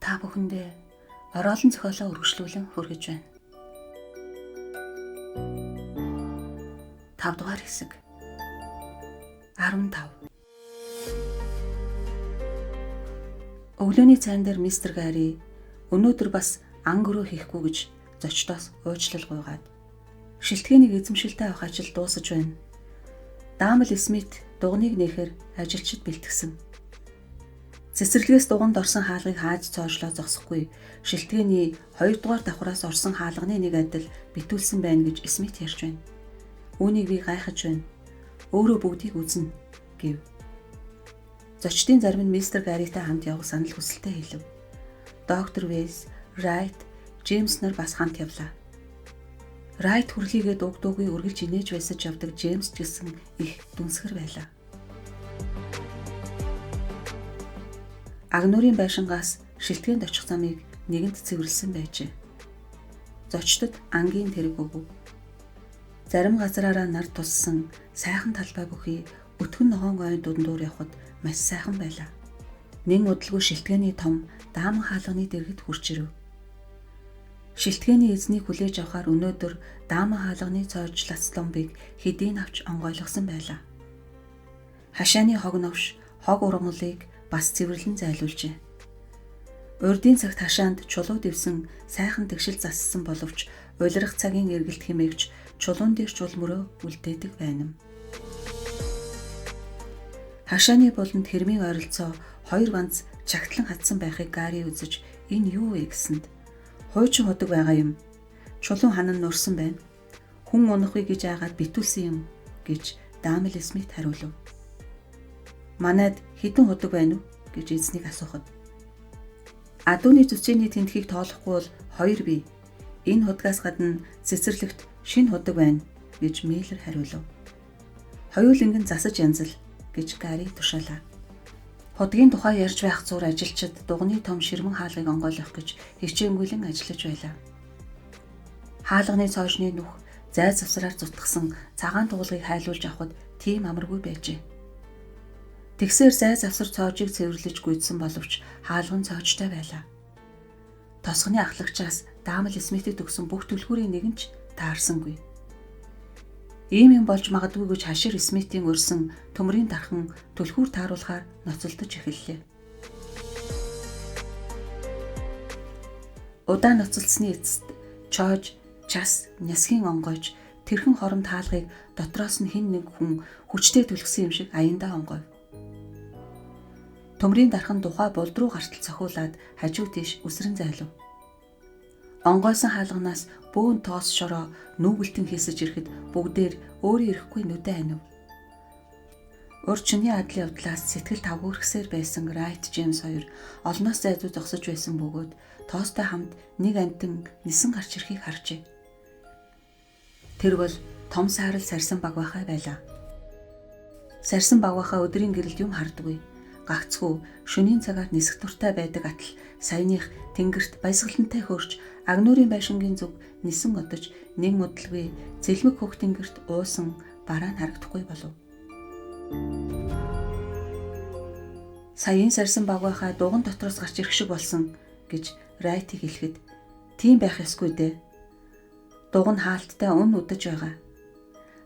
Та бүхэндээ ороолон зохиолоо үргэлжлүүлэн хүргэж байна. 5 дугаар хэсэг. 15. Өглөөний цайн дээр мистер Гари өнөөдөр бас ан гөрөө хийхгүй гэж зочдоос уучлал гуйгаад шилтгэнийг эзэмшилтэй авах ажил дуусаж байна. Даамл Смит дугныг нээхээр ажилчид бэлтгэсэн. Цэцэрлэгээс дуганд орсон хаалгыг хааж цоожлоо зогсохгүй. Шилтгээний 2 дугаар давхраас орсон хаалганы нэг адил битүүлсэн байна гэж Смит ярьж байна. Үүнийг би гайхаж байна. Өөрөө бүгдийг үзнэ гэв. Зочдын зарим нь мистер Гаритай хамт явах санал хүсэлтэд хэлв. Доктор Вэйс, Райт, Джеймс нар бас хамт явлаа. Райт хүрлийгээд уг дуугүй үргэлж инээж байсаж явдаг Джеймс ч гэсэн их дүнсгэр байлаа. Агнуурын байшингаас шилтгээнд очих замыг нэгэнт цэвэрлсэн байжээ. Зочдод ангийн тэрэг өгөв. Зарим газраараа нар туссан сайхан талбай бүхий өтгөн ногоон ойн дундуур явхад маш сайхан байлаа. Нэн удалгүй шилтгээний том дааман хаалганы дэргэд хүрч ирэв. Шилтгээний эзнийг хүлээж авахар өнөөдөр дааман хаалганы цоож лацломбыг хэдийн авч онгойлгосон байлаа. Хашааны хог новш, хог ургамлыг бас цэвэрлэн зайлуулжээ. Урдын цагт хашаанд чулуу дэвсэн сайхан тэгшил зассан боловч улирах цагийн эргэлт хэмээгч чулуун дээр чул мөрөө үлдээдэг байна юм. Хашааны буланд хэрмийн ойролцоо 2 ганц чагтлан хатсан байхыг Гари үзэж энэ юу вэ гэсэнд хуучин худаг байгаа юм. Чулуун ханан нурсан байна. Хүн унахгүй гэж айгаад битүүлсэн юм гэж Даамл Смит хариулв. Манайд хэдэн худаг байна уу гэж эзнийг асуухад адууны зүчээний тентхийг тоолохгүй бол 2 бий. Энэ худгаас гадна цэцэрлэгт шинэ худаг байна гэж Миллер хариулв. Хоёуланг нь засаж янзал гэж Гари тушаалаа. Худгийн тухай ярьж байх зур ажилчид дугны том ширмэн хаалгыг онгойлгох гэж хичээнгүйлэн ажиллаж байлаа. Хаалганы цоожны нүх зай завсраар зутгсан цагаан туулгыг хайлуулж авахд тийм амаргүй байжээ. Тэгсээр зай завсар цоожийг цэвэрлэж гүйцсэн боловч хаалган цоожтой байлаа. Тосгоны ахлагчаас Даамл Смитэд өгсөн бүх түлхүүрийн нэг нь ч таарсангүй. Ийм юм болж магадгүй гэж хашир Смитийн өрсөн төмрийн тархан түлхүүр тааруулахаар ноцолдож эхэллээ. Удаан ноцолдсны эцэст чоож, час, нясхийн онгойж тэрхэн хоромд хаалгыг дотроос нь хэн нэг хүн хүчтэй түлхсэн юм шиг аяндаа онгойв. Төмрийн дархан тухай булд руу гартал цохиулаад хажуу тийш үсрэн зайлв. Онгойсон хаалганаас бөөн тоос шороо нүүгэлтэн хийсэж ирэхэд бүгдээр өөрөө ирэхгүй нүдэ анив. Урд шөнийн адлын явдлаас сэтгэл тавгуурхсээр байсан Райт Джеймс хоёр олноос зайзуу зогсож байсан бөгөөд тоостой хамт нэг амьтан нисэн гарч ирэхийг харжээ. Тэр бол том саарал сарсан багваахай байлаа. Сарсан багваахай өдрийн гэрэлд юм хардаггүй. Гагцхүү шөнийн цагаар нисэх дуртай байдаг атал саяных тэнгэрт баясгалантай хөөрч агнуурын байшингийн зүг нисэн одож нэг мөдөлгүй цэлмэг хөх тэнгэрт уусан бараа нь харагдахгүй болов. Саяын сарсан багваахай дуган дотроос гарч ирэх шиг болсон гэж Райтыг хэлэхэд тийм байх ёсгүй дээ. Дуг нь хаалттай үн удаж байгаа.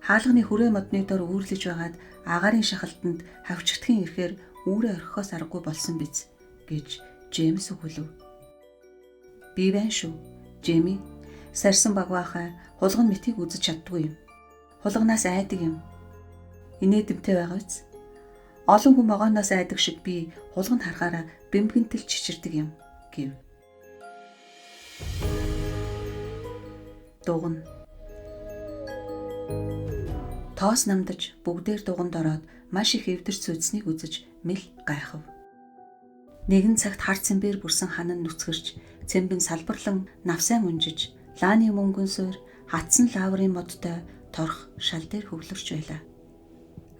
Хаалганы хүрээ модны дор үүрлэж байгаад агаарын шахалтанд хавчигдхийн ирэхээр үүрээ орхихоос аргагүй болсон биз гэж Джеймс өгүүлв. Би байна шүү. Джейми сарсан багваахай хулган мэтийг үзэж чаддгүй юм. Хулганаас айдаг юм. Инээдэмтэй байгаа биз? Олон хүн могооноос айдаг шиг би хулганд харахаараа бэмгэнтэл чичирдэг юм гэв. Дугна. Тоос намдаж бүгдээр дуганд ороод маш их эвдэрч сүйдсэнийг үзэж мэл гайхав. Нэгэн цагт хар цэмбэр бүрсэн ханан нүцгэрч, цэмбэн салбарлан навсайн унжиж, лааны мөнгөн суур хатсан лаврын модтой торх шал дээр хөвлөрч байлаа.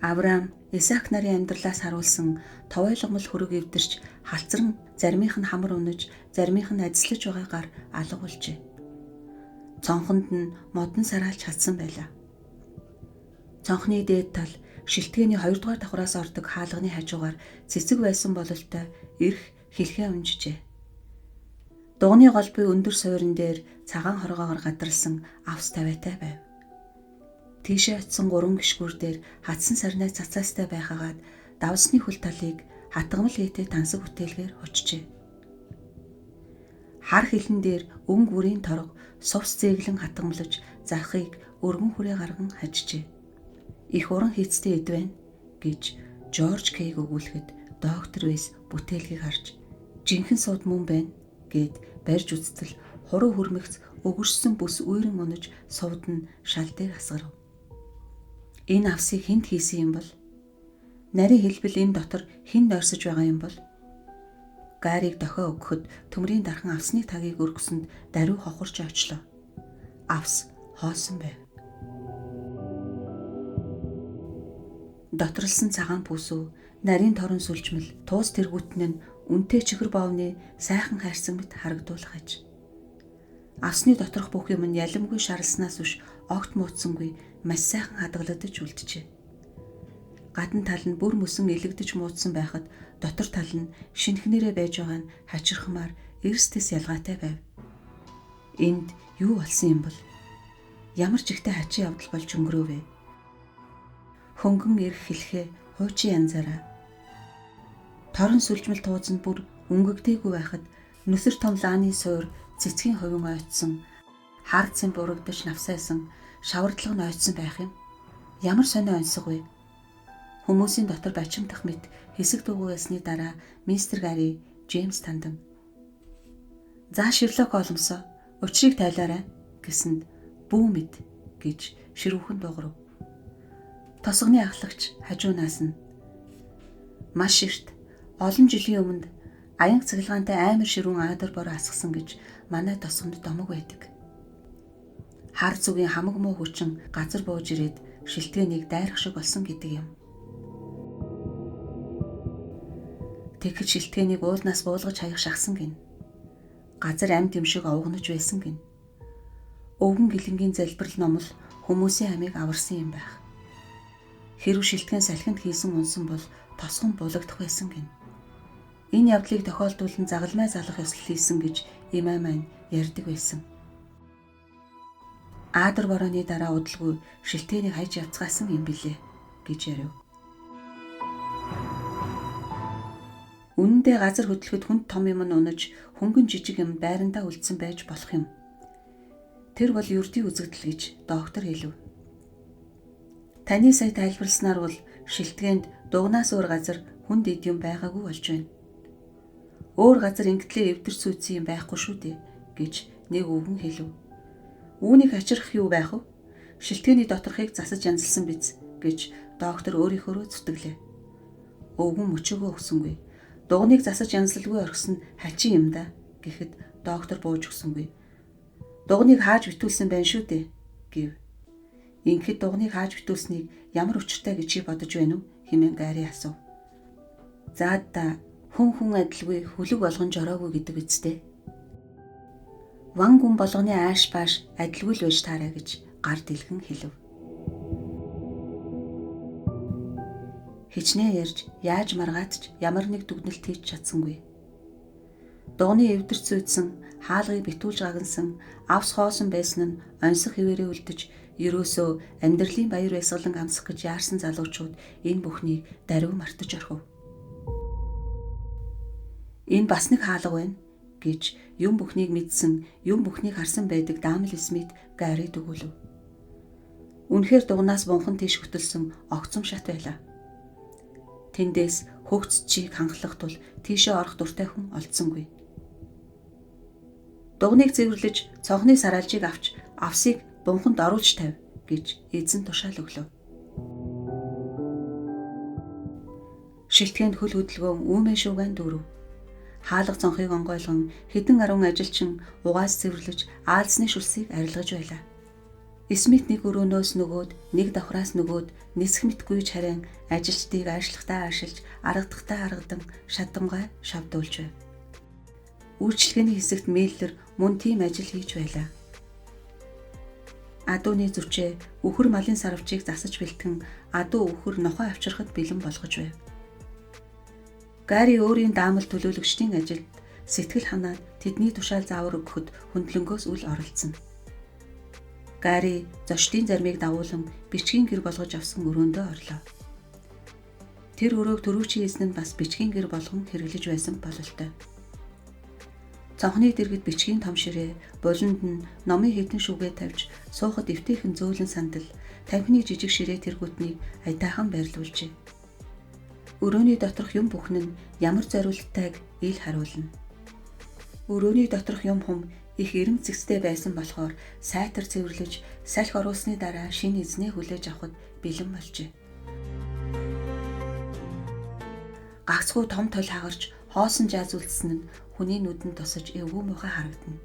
Авраам, Исаак нарын амьдралаас харуулсан товойлгомол хөрөг эвдэрч, халцран заримынх нь хамар унаж, заримынх нь адислаж байгаагаар алга болжээ. Цонхонд нь модон сараалж хатсан байлаа. Цонхны дээд тал шилтгээний 2 дугаар давхраас ордог хаалганы хажуугаар цэцэг байсан бололтой эрх хэлхээ унжижээ. Дугны гол буй өндөр суурин дээр цагаан хоргоогоор гадарлсан авс тавиатай байв. Тийшээ очисон 3 гишгүүр дээр хатсан сарнай цацаастай байхагаад давсны хөл талыг хатгамал хийтэй тансаг бүтээлгээр хучжээ. Хар хилэн дээр өнгө бүрийн торго сувс зээглэн хатгамлаж зархыг өргөн хүрээ гарган хажжээ. Их уран хийцтэй эд байна гэж Жорж Кейг өгүүлэхэд доктор Вэс бүтээлгийг харж жинхэнэ сууд мөн байна гэд барьж үзтэл хуруу хөрмөгц өгөрсөн бүс үерэн унаж сувд нь шал дээр асгарав. Энэ авсыг хүнд хийсэн юм бол? Нарийн хэлбэл энэ дотор хүнд ойрсож байгаа юм бол? Гариг дохио өгөхөд төмрийн дархан авсны тагийг өргөсөнд даруй хохорч очлоо. Авс хоосон байв. Доторлсон цагаан пүсүү, нарийн торон сүлжмэл, туус тэргүүтэн нь үнтэй чихэр боовны сайхан хайрцаг мэт харагдуулах аж. Авсны доторх бүх юм нь ялимгүй шарласнаас биш огт муутсангүй маш сайхан хадгалагдаж үлджээ. Гадна тал нь бүр мөсөн илэгдэж муудсан байхад дотор тал нь шинэхнэрээ байж байгаа нь хачирхмаар эрс тэс ялгаатай байв. Энд юу болсон юм бол? Ямар ч ихтэй хачин явдал болж өнгөрөөв. Хөнгөн ирэх хэлхээ хуучин янзаараа. Торон сүлжмэл тууз нь бүр өнгөгдөөгүй байхад нүсэр том лааны суур цэцгийн хувин ойцсон, хар цэм бурагдаж навсайсан, шавардлага нь ойцсон байх юм. Ямар сонио онсго вэ? Хүмүүсийн дотор бачимдах мэт хэсэг дуугүй байсны дараа мистер Гари Джеймс тандан "За Шерлок Холмсоо, учрыг тайлаарай" гэсэнд "Бүү мэд" гэж ширүүхэн дуугарав. Тосгоны ахлагч хажуунаас нь маш эрт олон жилийн өмнө аянга цахилгаантай амар ширүүн аадар бороо асгасан гэж манай тосгонд домог байдаг. Хар зүгийн хамаг муу хүчин газар бууж ирээд шилтгээнийг дайрах шиг болсон гэдэг юм. Тэгэхэд шилтгээнийг уулнаас буулгаж хаях шахсан гин. Газар амьд юм шиг овгонож байсан гин. Өвгөн гэлэнгийн залбирал номл хүмүүсийн амийг аварсан юм байх. Хэрв шилтгэн салхинд хийсэн унсан бол тосгон булагдах байсан гин. Энэ явдлыг тохиолдуулан загалмай залах ёслол хийсэн гэж имаа маань ярьдаг байсан. Аадар борооны дараа удалгүй шилтгээнийг хайж явцгаасан юм билээ гэж ярив. Үнэн дээр газар хөдлөхөд хүнд том юм нь унаж хөнгөн жижиг юм байрандаа үлдсэн байж болох юм. Тэр бол ердийн үзэгдэл гэж доктор хэлв. Таны сая тайлбарласнаар бол шилтгээнд дугнаас өөр газар хүнд эд юм байгаагүй болж байна. Өөр газар ингэтлээ эвдэрч сүйдсэн юм байхгүй шүү дээ гэж нэг өвгөн хэлв. Үүнийг хачирх юу байх вэ? Шилтгээний доторхыг засаж янзалсан биз гэж доктор өөрийнхөөрөө зүтгэлээ. Өвгөн мөчөөгөө өгсөнгүй. Дугныг засаж янзлалгүй орхисон нь хачин юм да гэхэд доктор бууж өгсөнгүй. Дугныг хааж битүүлсэн байна шүү дээ гэв. Ингэхэд дугныг хааж битүүлснийг ямар учиртай гэж чи бодож байна уу хэмээн Гари асуув. За да хүн хүн адилгүй хөлөг болгон жороогүй гэдэг үсттэй. Ван гүн болгоны ааш бааш адилгүй л байж таарай гэж гар дэлгэн хэлв. Хичнээн ярьж яаж маргаад ч ямар нэг дүгнэлт хийж чадсангүй. Дугны эвдэрч сүйдсэн, хаалгыг битүүлж гагнасан, авс хоосон байсан нь онсох хിവэрээ үлдэж, ерөөсөө амьдралын баяр баясгалан амсах гэж яарсан залуучууд энэ бүхнийг даруй мартаж орхив. Энэ бас нэг хаалга байна гэж юм бүхнийг мэдсэн, юм бүхнийг харсан байдаг Дамл Смит Гарид өгүүлв. Үнэхээр дугнаас бунхан тийш хөтөлсөн огцом шат байлаа. Тэндээс хөгц чийг ханхлах тул тийшээ орох дуртай хүн олдсонгүй. Дугныг цэвэрлэж цонхны сараалжийг авч авсыг бунханд оруулж тавь гэж эзэн тушаал өглөө. Шилтгээнд хөл хөдөлгөөн үүмэн шууган дүүрв. Хаалга цонхыг онгойлгон хэдэн арван ажилчин угаас цэвэрлэж аалзны шүлсийг арилгаж байлаа. Смит нэг өрөөнөөс нөгөөд, нэг давхраас нөгөөд нисэх мэт гүйж харин ажилчдыг аашлахтаа аашилж, аргадахтаа аргадан шадамгай шавдуулж байв. Үйлчилгээний хэсэгт Миллер мөн тийм ажил хийж байлаа. Адууны зүчээ үхэр малын сарвчийг засаж бэлтгэн адуу үхэр нохой авчирхад бэлэн болгож байв. Гари өөрийн даамал төлөөлөгчдийн ажилд сэтгэл ханаад тэдний тушаал заавар өгөхөд хөндлөнгөөс үл оролцсон. Гари зочдын зармыг дагуулan бичгийн гэр болгож авсан өрөөндөө орлоо. Тэр өрөөг төрүүчийн эзэн нь бас бичгийн гэр болгон хэрэглэж байсан бололтой. Цонхны дэргэд бичгийн том ширээ, буланд нь номын хэдэн шүгэ тавьж, суухад эвтэйхэн зөөлөн сандал, тамхины жижиг ширээ тэргүүтнийг аятайхан байрлуулжээ. Өрөөний доторх юм бүхэн нь ямар зориулттайг ил харуулна. Өрөөний доторх юм хум их эрэм зэгцтэй байсан болохоор сайтар цэвэрлэж, салхи оруулсны дараа шинэ эзнээ хүлээж авахд бэлэн болжээ. Гагцхүү том тол хагарч хоосон жааз үлдсэн нь хүний нүдэнд тусаж эвгүй муухай харагдана.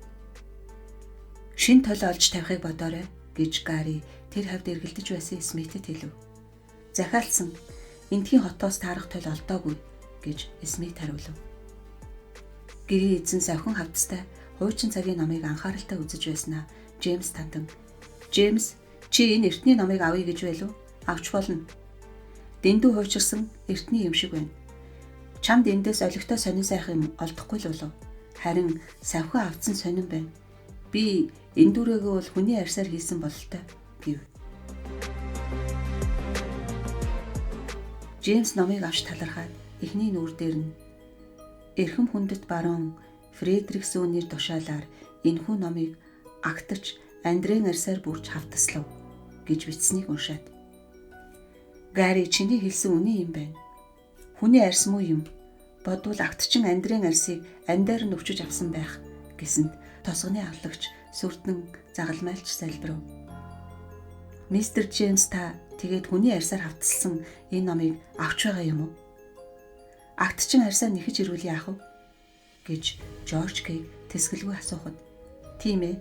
Шин тол олж тавихыг бодоорой гэж Гари тэр хавьд эргэлдэж байсан Смитэд хэлв. Захиалсан эндхийн хотоос таарах тол олдоогүй гэж Смит хариулв. Гэрийн эзэн савхин хавцтай хуучин цагийн номыг анхааралтай үзэж байснаа Джеймс тандан. Джеймс, чи энэ эртний номыг авъя гэж байлуу? Авч болно. Дэндүү хуучирсан эртний юм шиг байна. Чамд эндээс олигтой сонин сайхан юм олдохгүй л болов. Харин савхин авцсан сонин байна. Би энэ дүрээгөө бол хүний арьсаар хийсэн бололтой гэв. Джеймс номыг авч талархаад эхний нүүр дээр нь эрхэм хүндэт барон Фредерик Зөөний тушаалаар энэхүү номыг агтач Андрен арьсаар бүрч хавтаслав гэж бичсэнийг уншаад. Гари, чиний хэлсэн үнэн юм байна. Хүний арьс муу юм. Бодвол агтчин Андрен арьсыг амьдаар нь өвчөж авсан байх гэсэнд тосгоны авлагч сүрдэн загалмайлч залбирав. Мистер Джеймс, та тэгээд хүний арьсаар хавталсан энэ номыг авч байгаа юм уу? Агтчин арьсаа нэхэж ирвэл яах вэ? гэж Жорж Кэй тэсгэлгүй асуухад, тийм ээ.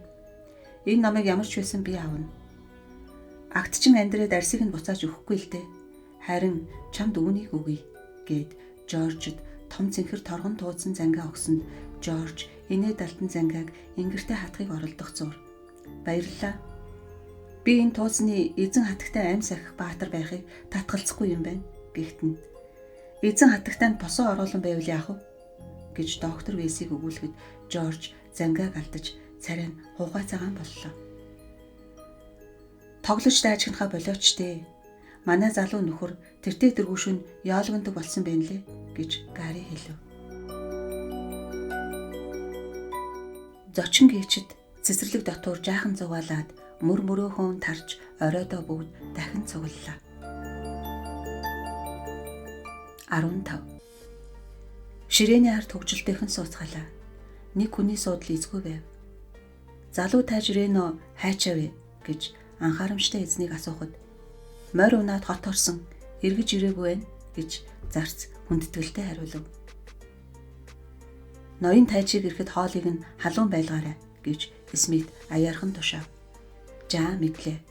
Энэ номыг ямар ч байсан би авна. Агтчин Андред арьсыг нь буцааж өгөхгүй л дээ. Харин чамд үүнийг өгье гэд Жоржид том цэнхэр торгон тууцсан зангаа өгсөнд Жорж инээд алтан зангааг ингэртэй хатахыг оролдох зур. Баярлалаа. Би энэ тууцны эзэн хатагтай амь сахих баатар байхыг татгалзахгүй юм байна гихтэн. Эзэн хатагтай нь босоо оруулан байвал яах вэ? гэж доктор Вэсийг өгүүлэхэд Жорж зангааг алдаж царай нь хугай цагаан боллоо. Тоглож даажигнахаа болооч дээ. Манай залуу нөхөр тэртээ тэргүүшүн яолгондог болсон байна лээ гэж Гари хэлв. Зочин гийчэд цэцэрлэг дотуур жаахан зугаалаад мөр мөрөөхөн тарж оройдоо бүгд дахин цуглалаа. 15. Ширээний ард хөгжилтэйхэн сууцгаалаа. Нэг хүний суудал эзгүй байв. Залуу тааж Рено хайчаа вэ гэж анхаарамжтай эзнийг асуухад морь унаад хот орсон, эргэж ирээгүй байна гэж зарц хүндэтгэлтэй хариулв. Ноён тайчийг ирэхэд хоолыг нь халуун байлгаарай гэж Смит аяархан тушаав. Жаа мэдлээ.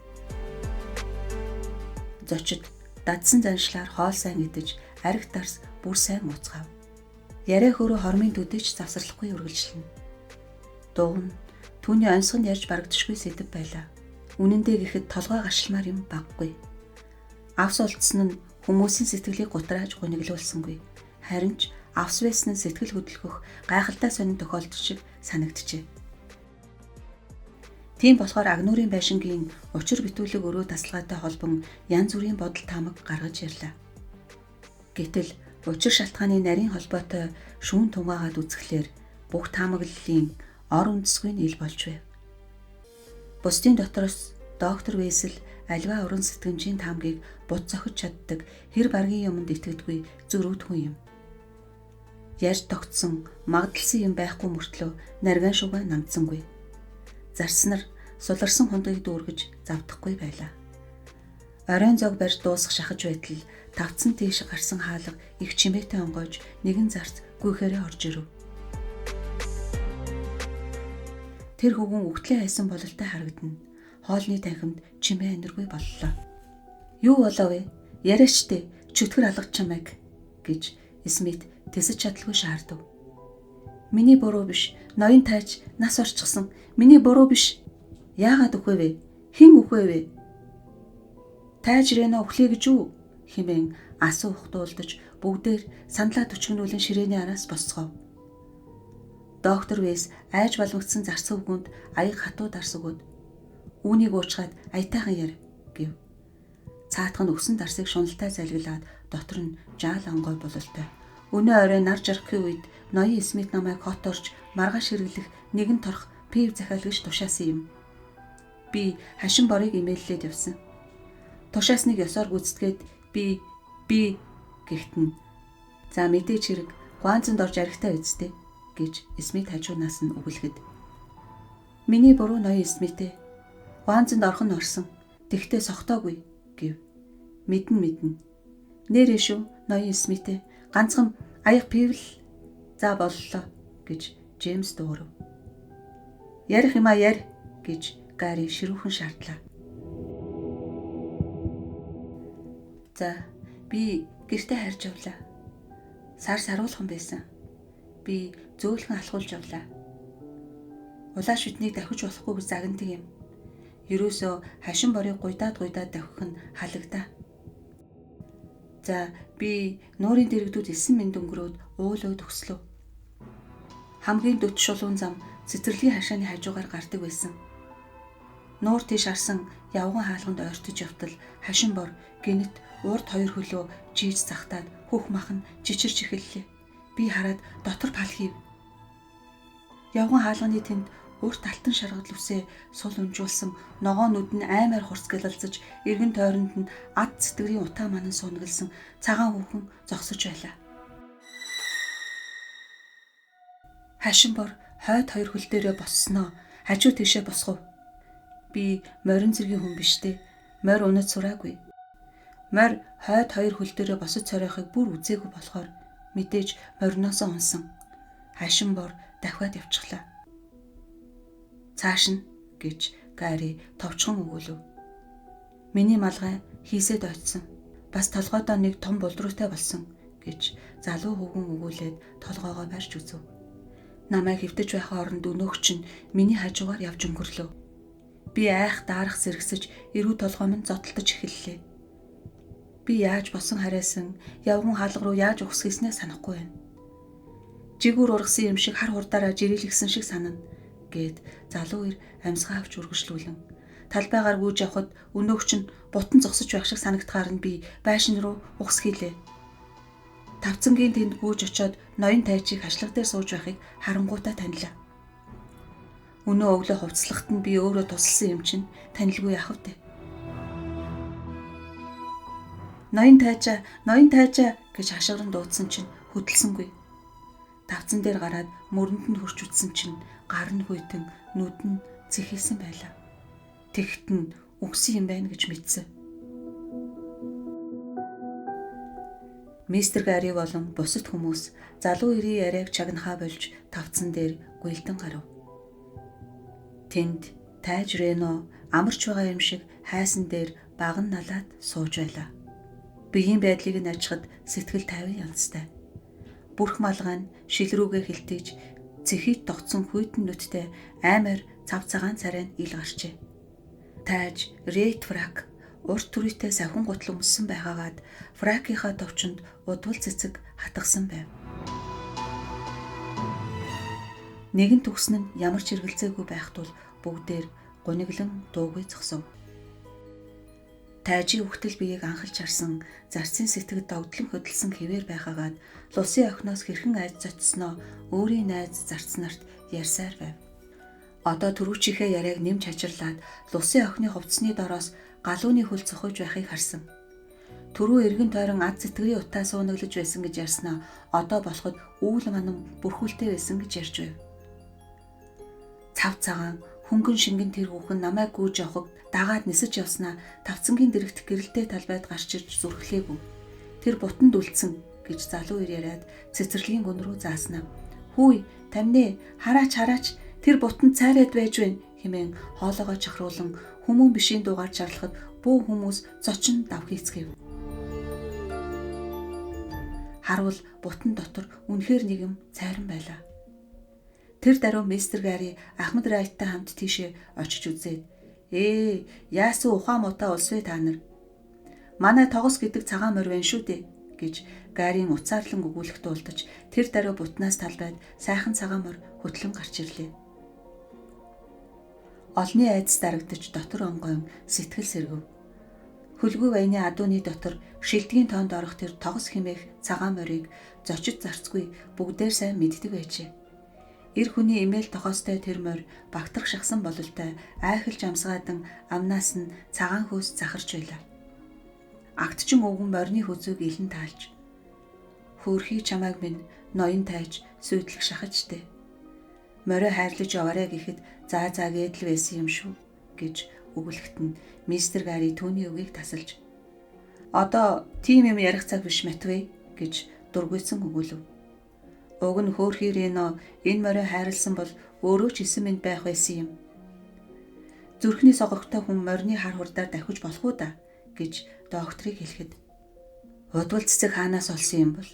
Зочид дадсан заншлаар хоол сайн идэж, ариг дарс бүр сайн ууцгаав. Яриа хөрөө хормын төдийч завсарлахгүй үргэлжлэнэ. Дуун түүний оньсгонд ярьж барагдшгүй сэдэв байлаа. Үнэндээ гэхэд толгой гашилмаар юм баггүй. Авс олдсон нь хүмүүсийн сэтгэлийг гутрааж гуниглуулсангүй. Харин ч авс байсан нь сэтгэл хөдлөх гайхалтай сонин тохиолдол шиг санагджээ. Тийм болохоор Агнуурын байшингийн учир битүүлэг өрөө тасалгаатай холбон янз бүрийн бодол таамаг гаргаж ирлээ. Гэтэл учир шалтгааны нарийн холбоотой шүүн тунгаагаад үзэхлээр бүх таамаглалын ор үндэсгүй нь ил болж байв. Бусдын дотроос доктор Вэсэл альва уран сэтгэмжийн таамгийг бут зохиж чаддаг хэр баргийн юмд итгэдэггүй зөрүүд хүн юм. Ярьж тогтсон магадлсан юм байхгүй мөртлөө нарган шугаа намдсангүй. Зарснаар суларсан хундыг дүүргэж завдахгүй байлаа. Оройн зог барьж дуусах шахаж байтал тавцсан тийш гарсан хаалга их чимээтэй онгойж нэгэн зарц гүйхээрээ орж ирэв. Тэр хөвгүн үхтлээ хайсан бололтой харагдана. Хоолны танхимд чимээ аниргүй боллоо. Юу болов вэ? Яриач тээ, чөтгөр алгаж чамайг гэж Смит тэсэж чадалгүй шаардав. Миний буруу биш. Ноён тайч нас орчихсон. Миний буруу биш. Яагаад үхвэ вэ? Хэн үхвэ вэ? Тайж Рено үхлээ гэж үү? Хэмээн асуух дуулдаж бүгдээр саналаа төчгөнүүлэн ширээний араас босцгов. Доктор Вэс айж балмагдсан зарц өвгөнд аяг хатуу дарс өгөөд үүнийг уучгаад аятайхан яр гэв. Цаатах нь өсөн дарсыг шуналтай залгилаад дотор нь жаал онгой бололтой. Өнөө орой нар жаргахын үед ноён Смит намайг хот орж маргааш хэрэглэх нэгэн торх пив захиал гэж тушаасан юм. Би хашин борыг имэйллээд явсан. Тушаасныг ёсоор гүйцэтгээд би би гэхт нь за мэдээч хэрэг гуанзанд орж аригтай үсттэй гэж Смит хажуунаас нь үгэлгэд. Миний буруу ноён Смитээ. Гуанзанд орох нь орсон. Тэгтээ сохтоогүй гэв. Мэднэ мэднэ. Нэрээ шүү ноён Смитээ. Ганцхан аяг пив л за боллоо гэж Джеймс дуугарав. Ярих юмаа ярь гэж Гари ширүүхэн шаардлаа. За би гэртээ харж явлаа. Сар саруулхан байсан. Би зөөлхөн алхуулж явлаа. Улаан шүднийг давхиж болохгүй гэж загнадаг юм. Ерөөсөө хашин борыг гуйдаад гуйдаад давхих нь халагдаа. За би нуурын дэрэгдүүд 9 мэнд өнгөрөөд уулуу төгслөө. Хамгийн дөт шулуун зам цэцэрлэгийн хашааны хажуугаар гардаг байсан. Нуур тийш арсан явган хаалганд ойртож явтал хашин бор гинэт урд хоёр хөлөө жийж захтаад хөх мах нь чичирч эхэллээ. Би хараад дотор пал хийв. Явган хаалганы тэнд урт алтан шаргал үсээ сул унжуулсан ногоон нүд нь аймаар хурц гэлэлзэж эргэн тойронд нь ад цэтгэрийн утаа манан суунагласан цагаан хүүхэн зогсож байлаа. Хашин бор хойд хоёр хөл дээрээ боссноо хажуу тийшээ босгов. Би морин зэргийн хүн биш дээ. Морь унаж сураагүй. Морь хойд хоёр хөл дээрээ босож цоройхыг бүр үзээгүй болохоор мэдээж мориноосоо унсан. Хашин бор дахиад явчихлаа. Цааш нь гэж Гари товчхон өгөөлөв. Миний малгай хийсэд очсон. Бас толгойдоо нэг том булдруутай болсон гэж залуу хөвгүн өгүүлээд толгоогоо барьж үзв. Намайг хэвтэж байхын оронд өнөөгч нь миний хажуугаар явж өнгөрлөө. Би айх даарах зэрэгсэж эрүү толгой минь зодтолдож эхэллээ. Би яаж босон харайсан, явган хаалга руу яаж ухсгийснээ санахгүй байна. Жигүүр ургасан юм шиг хар хурдаараа жирэлгсэн шиг санана гэд залуу ир амьсгаа авч үргэлжлүүлэн талбайгаар гүйж явхад өнөөгч нь бутан зогсож байх шиг санагдахаар нь би байшин руу ухс хийлээ. Тавцангийн тэнд гүйж очиод ноён тайчийг хашлаг дээр сууж байхыг харангуйтаа танилаа. Өнөө өглөө хувцлахад нь би өөрөө тусалсан юм чинь танилгүй яах вэ? Ноён тайчаа, ноён тайчаа гэж хашгиран дуудсан чинь хөдөлсөнгүй. Тавцан дээр гараад мөрөнд нь хурч үтсэн чинь гар нь хүйтэн, нүд нь цэхэлсэн байлаа. Тэгт нь үгсэн юм байна гэж мэдсэн. Мистер Гари болон бусад хүмүүс залуу эрийн яриаг чагнахаа болж тавцан дээр гүйлдэн гарав. Тэнд тайж Рено амарч байгаа юм шиг хайсан дээр баган налаад сууж байлаа. Биеийн байдлыг нь ажихад сэтгэл тайван янзтай. Бүрх малгай нь шил рүүгээ хилтийж цэхийт тогтсон хүйтэн нүдтэй аймаар цав цагаан царай нь ил гарчээ. Тайж Рейт фрак урт түрийтэй савхан гутал өмссөн байгаагаад фракийнхаа товчонд удвал цэцэг хатгсан байв. Нэгэн төгсөн нь ямар ч хэрэгэлзээгүй байх тул бүгдээр гуниглан дуугүй зогсов. Тайжийн үхтэл биеийг анхалж харсан зарцын сэтгэл догдлон хөдөлсөн хэвээр байхаагаад лусын охиноос хэрхэн айж зочсноо өөрийн найз зарц нарт ярьсаар байв. Одоо түрүүчийнхээ яриаг нэмж хачирлаад лусын охины хувцсны дороос галууны хөл цохиж байхыг харсан. Түрүү эргэн тойрон ад зэтгэрийн утаа суунаглаж байсан гэж ярьснаа одоо болоход үүл манан бүрхүүлтэй байсан гэж ярьж байв. Цав цагаан хөнгөн шингэн тэр хүүхэн намайг гүйж явхад дагаад нисэж явснаа тавцангийн дэрэгдэх гэрэлтэй талбайд гарч ирж зүрхлээгүй. Тэр бутанд үлдсэн гэж залуу ир яриад цэцэрлэгийн гүн рүү зааснаа. Хүй, тамнэ, хараач хараач тэр бутанд цайраад байж байна хэмээн хоолоогоо чахруулан хүмүүн бишийн дуугаар чарлахад бүү хүмүүс зочин давхийцгээв. Харвал бутан дотор үнэхээр нэгэн цайран байлаа. Тэр даруй мистер Гари Ахмад Райттай хамт тийшээ очиж үзээд яасан ухаан муутай улс вэ та нар? Манай тогос гэдэг цагаан морь байна шүү дээ гэж Гарийн уцаарлан өгүүлэх дуулдаж тэр даруй бутнаас талбайд сайхан цагаан морь хөтлөн гарч ирлээ. Олны айдас дарагдаж дотор онгойн сэтгэл сэргэв. Хөлгүй ваяны адууны дотор шилдгийн тоонд орох тэр тогс химээх цагаан морийг зочид зарцгүй бүгдээр сайн мэддэг байжээ. Эр хүний эмээл тохоостой тэр морь багтрах шахсан бололтой айхалж амсгаадан амнаас нь цагаан хөөс захарч байлаа. Агтчин өвгөн морины хүзүүг илэн таалж хөөрхий чамайг минь ноён тайж сүйтлэх шахаж штэ. Морио хайрлаж яваарэ гэхэд заа заа гэдэл байсан юм шүү гэж өгүүлэхэд нь мистер Гари түүний үгийг тасалж одоо тийм юм ярих цаг биш Матвей гэж дургуйсан өгүүлв. Уг нь хөөрхий Рено энэ морио хайрлсан бол өөрөө ч эсэн минь байх байсан юм. Зүрхний согогтой хүн морины хар хурдаар давхиж болох уу да гэж докторыг хэлэхэд удвал цэцэг хаанаас олсон юм бол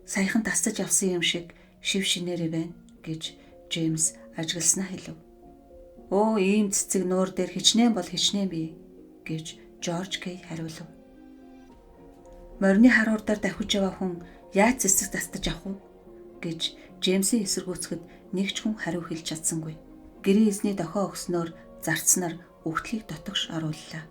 саяхан тасдаж авсан юм шиг шив шинээрээ байна гэж Джеймс ажигласнаа хэлв. Өө ийм цэцэг нуур дээр хичнээн бол хичнээн бий гэж Жорж Кей хариулв. Морины хар хурдаар давхиж яваа хүн яаж цэцэг тасдаж авах вэ гэж Джеймсийн эсэргүүцэхэд нэг ч хүн хариу хэлж чадсангүй. Гэрийн эзний дохио өгснөөр зарцнаар өгтлийг дотогш орууллаа.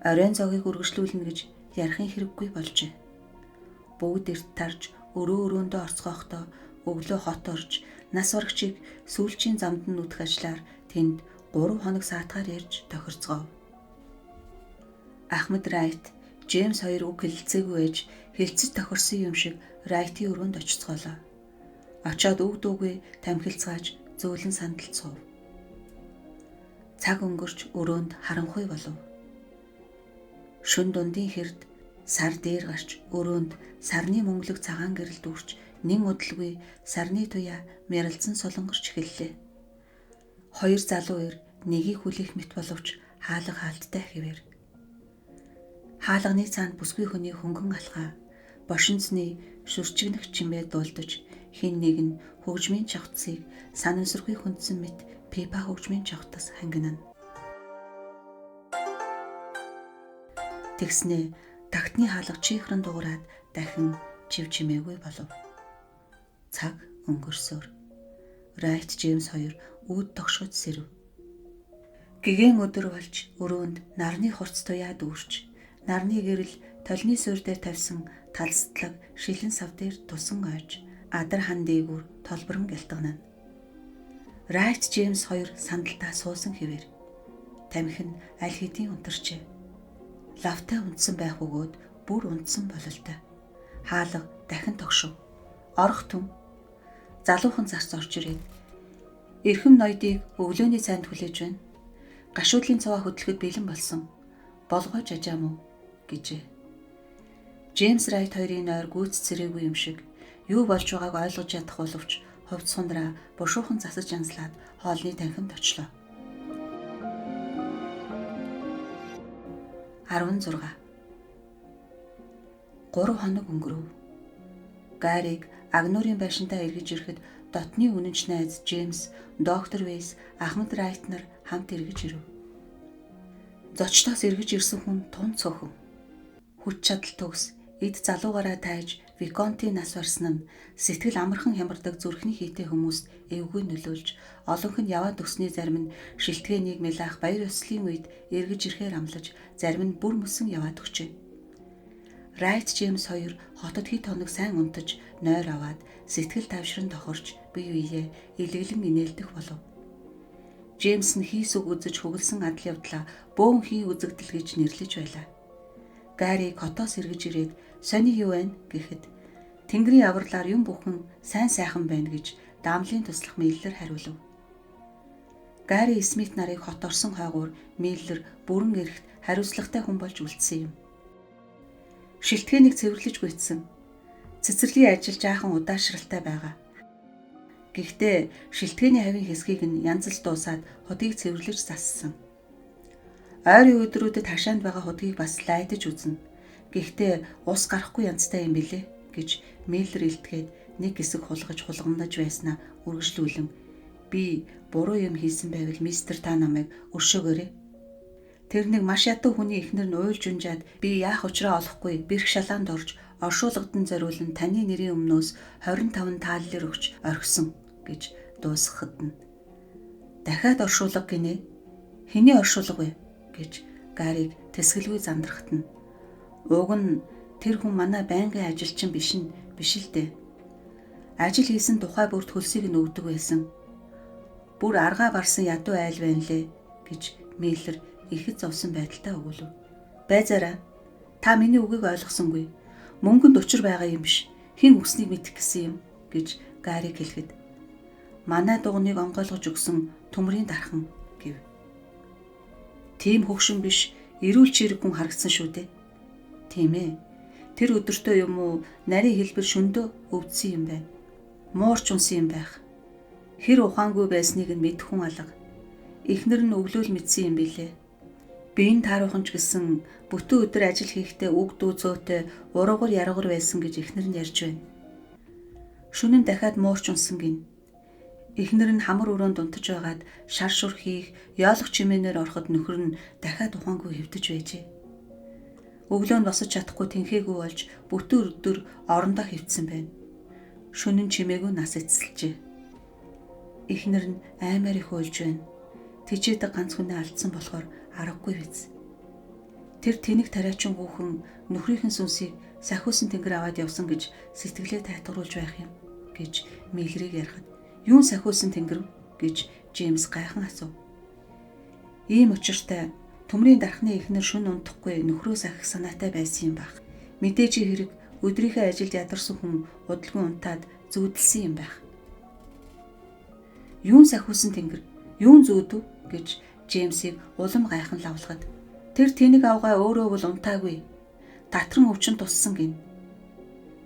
Оройн зогийг үргэлжлүүлнэ гэж ярихын хэрэггүй болжээ. Бүгд эрт тарж өрөө өрөөндөө орцгохдоо өглөө хот орж нас барагчийг сүүлчийн замд нь нүдэх ажлаар тэнд 3 хоног саатгаар ярьж тохирцгоов. Ахмад Райт, Джеймс хоёр үг хэлэлцээгүй ээж хэлцэж тохирсон юм шиг Райтын өрөөнд очицгоолоо. Очоод үг дүүгүй тамхилцгааж зөөлөн сандалд суув. Цаг өнгөрч өрөөнд харанхуй болов. Шөн дундын хэрд сар дээр гарч өрөөнд сарны мөнгөлөг цагаан гэрэл дүүрч нэн удалгүй сарны туяа мяралцсан солонгорч эхэллээ. Хоёр залуу эр нэгийг хүлээх мэт боловч хаалга хаалттай хэвээр. Хаалганы цаанд бүсгүй хүний хөнгөн алхаа бошинцны шүрчигнэх чимээ дуулдаж хин нэг нь хөгжмийн чавцыг санамсаргүй хүндсэн мэт пипа хөгжмийн чавтас хангинана. Тэгснээ тагтны хаалга чихрэн дуурайд дахин чив чимээгүй болов. Цаг өнгөрсөөр Райт Джеймс хоёр үүд тогшгож сэрэв. Гэгэн өдөр болж өрөөнд нарны хурц туяа дүүрч нарны гэрэл толны суурь дээр тавьсан талсдлаг шилэн сав дээр тусан ойж адар хан дээгүүр толборон гялтганана. Райт Джеймс хоёр сандалтаа суусан хэвээр тамхи нь аль хэдийн унтарчээ. Лавтай унтсан байх өгөөд бүр унтсан бололтой. Хаалга дахин тогшив. Орох түн. Залуухан зарц орж ирээд эрхэм ноёдыг өглөөний цайнд хүлээж байна. Гашуудлын цаваа хөдлөхөд бэлэн болсон. Болгоож ажаам уу гэжээ. Джеймс Райт хоёрын нойр гүйц цэрээгүй юм шиг юу болж байгааг ойлгож чадах боловч хувц сундраа бушуухан засаж янзлаад хоолны танхимд очлоо. 16. 3 хоног өнгөрөв. Гариг Агнуурын байшинтаа эргэж ирэхэд дотны үнэнч найз Джеймс, доктор Вейс, Ахмад Райт нар хамт эргэж ирэв. Зочдоос эргэж ирсэн хүн тун цөөхөн. Хүч чадал төгс, эд залуугаараа тайж Виконтийн нас барсан нь сэтгэл амархан хямардаг зүрхний хийтэй хүмүүст эвгүй нөлөөлж, олонх нь яваад өгсний зарим нь шилтгээнийг мэлаах баяр ёслолын үед эргэж ирэхээр амлаж, зарим нь бүр мөсөн яваад өгчээ. Райт Джеймс хоёр хотод хэд хоног сайн унтаж, нойр аваад сэтгэл тайвшран тохорч бие биеэ илэглэн инээлдэх болов. Джеймс нь хийс үг үзэж хөглсөн адал явдлаа бөөн хий үзэгдэл гэж нэрлэж байлаа. Гариг хотоос эргэж ирээд сони юу байна гэхэд Тэнгэрийн авралаар юм бүхэн сайн сайхан байна гэж даамлын туслах Миллер хариулв. Гари Смит нарыг хот орсон хойгуур Миллер бүрэн эрэхт хариуцлагатай хүн болж үлдсэн юм. Шилтгээнийг цэвэрлэж гүйцсэн. Цэцэрлэгийн ажил жаахан удаашралтай байгаа. Гэхдээ шилтгээний хавийн хэсгийг нь янз л дуусаад худгийг цэвэрлэж зассан. Ойрын өдрүүдэд хашаанд байгаа худгийг бас лайдаж үзнэ. Гэхдээ ус гарахгүй янзтай юм билээ гэж Миллер илтгээд нэг хэсэг хулгаж хулгамдаж байснаа үргэлжлүүлэн би буруу юм хийсэн байвал мистер та намайг өршөөгөөрэй. Тэр нэг маш ядуу хүний эхнэр нь уйлж унжаад би яах учраа олохгүй бэрх шалаанд орж оршуулгадан зориулан таны нэрийн өмнөөс 25 тааллэр өгч орхисон гэж дуусгахад нь дахиад оршуулга гинэ. Хэний оршуулга вэ гэж Гариг тэсгэлгүй зандрахад нь уг нь тэр хүн манай байнгын ажилчин биш нь биш л дээ. Ажил хийсэн тухай бүрт хөлсийг нь өгдөг байсан. Бүр аргаа барсан ядуу айл байна лээ гэж Миллер ихэд зовсон байдалтай өгүүлв. Байзаараа та миний үгийг ойлгосонгүй. Мөнгөнд учир байгаа юм биш. Хэн өгснийг мэдэх гэсэн юм гэж Гариг хэлэхэд манай дугныг онгойлгож өгсөн төмрийн дархан гэв. Тийм хөгшин биш, эрүүл чирэг хүн харагдсан шүү дээ. Тийм ээ. Тэр өдөртөө юм уу нарийн хэлбэр шөндөө өвдсөн юм байна. Муурч унсан юм байх. Хэр ухаангүй байсныг нь мэдэх хүн алга. Эхнэр нь өглөөл мэдсэн юм билээ. Би энэ тааруухан ч гэсэн бүтэн өдөр ажил хийхдээ үг дүү зөөтэй уруугар яргар байсан гэж эхнэр нь ярьж байна. Шөнө нь дахиад муурч унсан гин. Эхнэр нь хамар өрөөнд унтаж байгаад шар шур хийх, ёолох чимээнээр ороход нөхөр нь дахиад ухаангүй хэвтэж байжээ. Өглөө нь босож чадахгүй тэнхээгүй болж бүтэн өдөр орондоо хэвтсэн байна. Шөнө нь чимээгүй нас эцэлжээ. Эхнэр нь аймаар их уйлж байна. Тэжээдэг ганц хүнээ алдсан болохоор аргагүй биз. Тэр тэнэг тариачин хүүхэн нөхрийнхэн сүнсийг сахиусан тэнгэр аваад явсан гэж сэтгэлээ тайтгаруулж байх юм гэж Миллерийг ярихад юун сахиусан тэнгэр гэж Джеймс гайхан асуув. Ийм учиртай төмрийн дархны эхнэр шөнө унтахгүй нөхрөө сахих санаатай байсан юм байх. Мэдээж хэрэг өдрийнхөө ажилд ядарсан хүн удалгүй унтаад зүүдэлсэн юм байх. Юун сахиусан тэнгэр юун зүүдэв гэж Джеймсийг улам гайхан лавлахад тэр тэнэг авгай өөрөө бол унтаагүй. Татран өвчин туссан гин.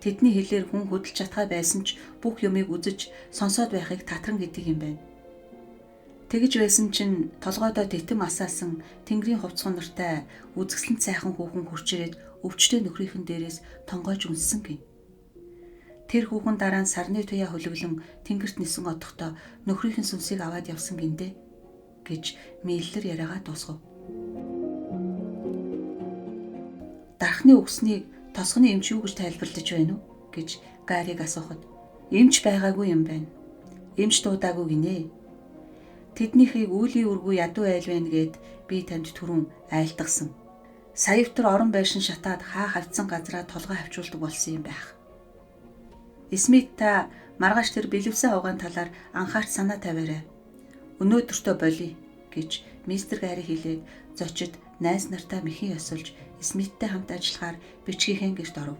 Тэдний хэлээр хүн хөдөлж чадхаа байсан ч бүх юмыг үзэж сонсоод байхыг татран гэдэг юм байна. Тэгэж байсан чинь толгойдоо тэтим асаасан тэнгэрийн хувцас нартай үзэсгэлэнт сайхан хүүхэн хурч ирээд өвчтөе нөхрийнхэн дээрээс тонгойж үнссэн гин. Тэр хүүхэн дараа нь сарны туяа хөлөглөн тэнгэрт нисэн одохдоо нөхрийнхэн сүнсийг аваад явсан гиндэ гэж Миллер яриагаа дуусгав. Дархны үгснийг тосгоны эмч юу гэж тайлбарлаж байна уу гэж Гариг асуухад эмч байгаагүй юм байна. Эмч дуудаагүй гинэ. Тэднийхийг үүлийн үргүй ядуу айл байна гэд би танд түрүүн айлтгасан. Саявтар орон байшин шатаад хаа хавцсан газраа толгой хавчуулдаг болсон юм байх. Смит та маргааш тэр бэлэвсэн авгаан талаар анхаарч санаа тавиарай. Өнөөдөртөө болиё гэж мистер Гари хэлээд зочид найз нартаа мэхэн ёсолж Смиттэй хамт ажиллахаар бичгийнхээ гэрт оров.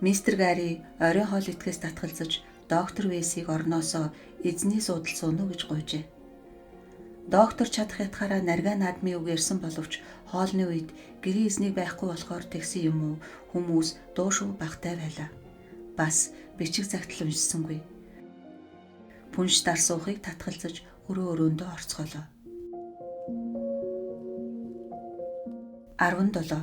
Мистер Гари оройн хоол идэхээс татгалзаж доктор Вэсийг орноосоо эзний суудал сууна уу гэж гуйжээ. Доктор чадах ятгаараа наргаа наадмын үг ярьсан боловч хоолны үед гэрийн эзнийг байхгүй болохоор тэгсэн юм уу хүмүүс дуушгүй багтай байлаа. Бас бичиг загтал уншсангүй. Пүнш дар суухыг татгалзаж өрөө өрөөндөө орцголоо. 17.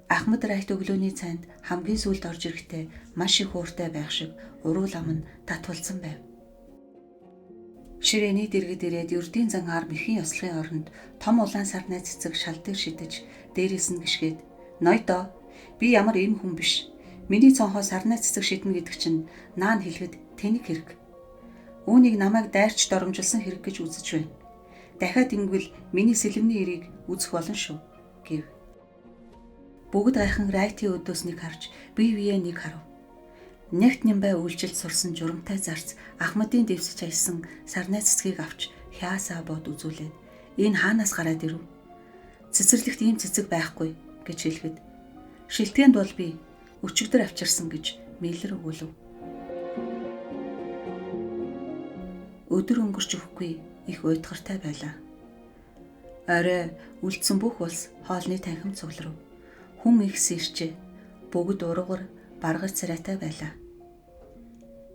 Ахмад Райт өглөөний цайнд хамгийн сүүлд орж ирэхдээ маш их ууртай байх шиг уруу лам нь татвалзсан байв. Ширээний дэргэд ирээд ердийн зангаар мэхийн ёслолын оронд том улаан сарнай цэцэг шал дээр шидэж дээрээс нь гიშгээд "Ноёдоо, би ямар эм хүн биш. Миний цонхоо сарнай цэцэг шиднэ гэдэг чинь наан хэлэхэд тэнэг хэрэг. Үүнийг намайг дайрч доромжилсан хэрэг гэж үзэж байна. Дахиад ингэвэл миний сэлэмний эрийг үзэх болно шүү" гэв. Бүгд гайхан Райтийн өдөөс нэг харж бие биеэ нэг харав. Нэгт нямбай үйлчилд сурсан журамтай зарц Ахмадын дэвсэж аясан сарнай цэцгийг авч хяасаа бод үзүүлээд "Энэ хаанаас гараад ирэв? Цэцэрлэгт ийм цэцэг байхгүй" гэж хэлэхэд "Шилтгээнд бол би өчигдөр авчирсан" гэж Миллер өгүүлв. Өдөр өнгөрч өгөхгүй их уйдгартай байлаа. Орой үлдсэн бүх улс хоолны танхим цугларв. Хүн их сэрчээ. Бүгд уруугар баргар царайтай байлаа.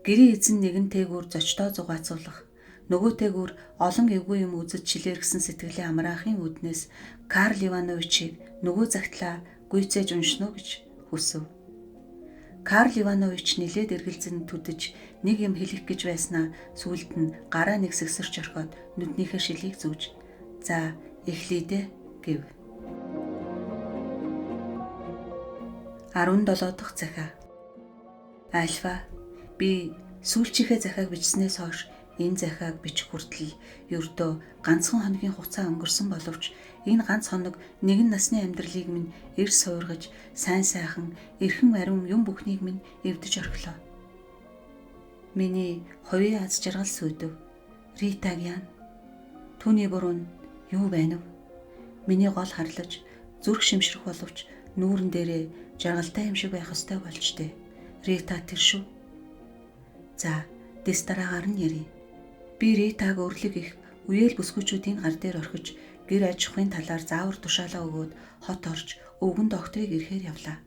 Гэрийн эзэн нэгэн тээгүүр зочдоо зугаацуулах, нөгөө тээгүүр олон эвгүй юм үзэж чилээргсэн сэтгэлээ амраахын үүднээс Карл Ивановичийг нөгөө загтлаа гүйцээж уншина уу гэж хүсэв. Карл Иванович нилээд эргэлзэн түдэж нэг юм хэлэх гэж байснаа сүүлд нь гараа нэг сэгсэрч орхиод нүднийхээ шилийг зүүж За, эхлэе дээ гэв. 17 дахь захиа. Альфа, би сүүлчийнхээ захиаг бичснээс хойш энэ захиаг бичих хүртэл ердөө ганцхан хоногийн хугацаа өнгөрсөн боловч энэ ганц хоног нэгэн насны амьдралыг минь эр суургаж, сайн сайхан, эрхэн ариун юм бүхнийг минь эвдэж орхилоо. Миний хувийн аз жаргал сүйдэв. Ритаг яана. Түүний буруу нь юу байна вэ? Миний гол харлаж, зүрх шимшрэх боловч нүүрэн дээрээ жаргалтай юм шиг байх ёстой болж дээ. Рита тэр шүү. За, дэс дараагаар нь ярив. Би Ритаг өрлөг их үеэл бүсгүүчүүдийн гар дээр орхиж, гэр аж ахуйн талаар заавар тушаалаа өгөөд хот орж өвгөн докторыг ирэхээр явлаа.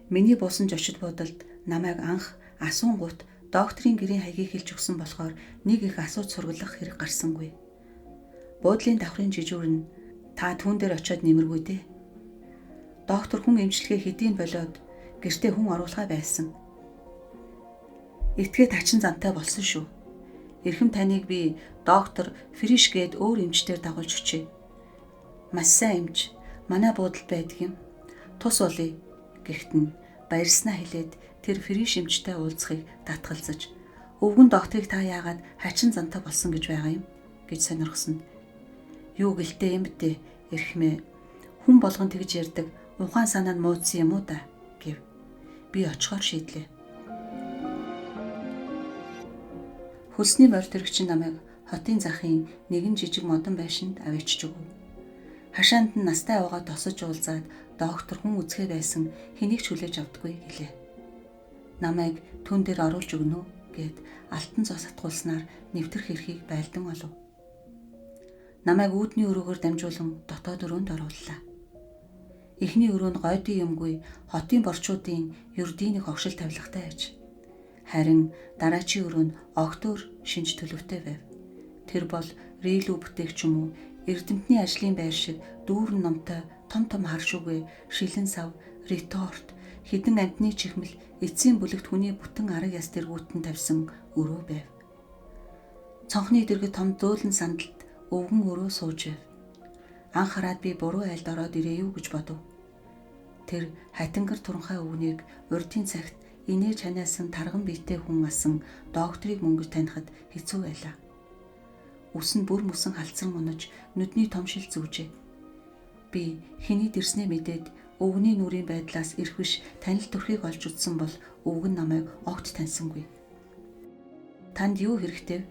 Миний буусан жочид буудалд намайг анх асуунгуут докторийн гэрийн хаягийг хэлж өгсөн болохоор нэг их асууж сургалах хэрэг гарсангүй. Буудлын давхрын жижүүр нь та түүн дээр очиод нэмэргүй дээ. Доктор хүн эмчилгээ хэдийн болиод гэртээ хүн оруулахаа байсан. Этгээд хачин зантай болсон шүү. Эрхэм таныг би доктор Фриш гээд өөр эмчтэр дагуулж өчье. Маш сайн эмч манай буудалд байдаг юм. Тус болъё гэхт нь баярснаа хэлээд тэр Фриш эмчтэй уулзахыг татгалзаж, өвгөн докторыг та яагаад хачин зантай болсон гэж байгаа юм гэж сонирхсон. Юу гэлтэй юм бэ эрхмээ. Хүн болгон тэгж ярьдаг, ухаан санаа нь муудсан юм уу да гэв. Би очихоор шийдлээ. Хөлсний морь тэрэгчин намайг хотын захын нэгэн жижиг модон байшинд аваачиж өгөв. Хашаанд нь настай аваа тосож уулзаад доктор хүн үзэхээ байсан хэнийг ч хүлээж авдаггүй гэлээ. Намайг түн дээр оруулж өгнө үү гэд алтан зоос атгуулснаар нэвтрэх эрхийг байлдан олов. Намайг үүдний өрөөгөөр дамжуулан дотоод өрөөнд орууллаа. Эхний өрөө нь гойдын юмгүй хотын борчуудын ердийн нэг хогшил тавилгатай аж. Харин дараачийн өрөө нь огт өөр шинж төлөвтэй байв. Тэр бол рээлүү бүтээгч юм уу эрдэмтний ажлын байр шиг дүүрэн номтой том том хар шүгэ, шилэн сав, реторт, хідэн амтны чихмэл, эцсийн бүлэгт хүний бүтэн арга яс тэргүүтэн тавьсан өрөө байв. Цонхны дэргэд том зөөлөн сандалд өвгөн өрөө сууж байв. Анх хараад би буруу айлд ороод ирээ юу гэж бодов. Тэр хатингар туранхай өвгнийг урдын цагт инээж ханиасан тарган биетэй хүн асан докторыг мөнгөж танихад хэцүү байлаа. Үс нь бүр мөсөн халдсан унаж нүдний том шил зүүжээ. Би хэний дэрснээ мэдээд өвгөний нүрийн байдлаас ирэх биш танил төрхийг олж утсан бол өвгөн намайг огт таньсангүй. Танд юу хэрэгтэй вэ?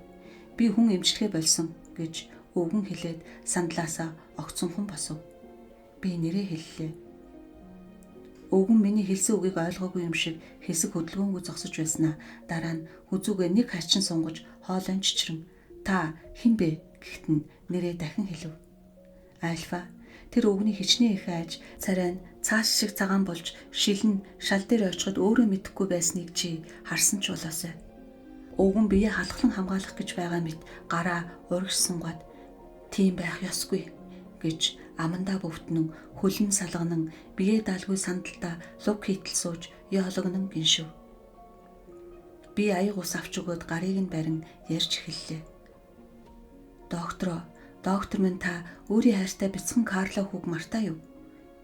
Би хүн эмчилгээ болсон гэж өвгөн хэлээд сандлаасаа огцомхон босов. Би нэрээ хэллээ. Өвгөн миний хэлсэн үгийг ойлгоогүй юм шиг хэсэг хөдөлгөөнгүй зогсож байснаа дараа нь хүзүүгээ нэг хачин сунгаж хоолойн чичрэн та хэн бэ гэхэд нь нэрээ дахин хэлв. Альфа тэр өвгөний хичнээн их айж царай нь цаас шиг цагаан болж шилэн шал дээр очиход өөрөө мэдэхгүй байсныг чи харсан ч болоосай. Өвгөн биеэ халахлан хамгаалах гэж байгаа мэт гараа урагш сунгаад тийм байх ёсгүй гэж амандаа бөвтнөн хөлн салганан бие даалгүй сандалдаа луг хийтэл сууж ёологнон гиншв. Би аяг ус авч өгөөд гарыг нь барин ярьж эхэллээ. Доктороо, доктор минь та өөрийн хайртай бяцхан Карло хүүг мартаа юу?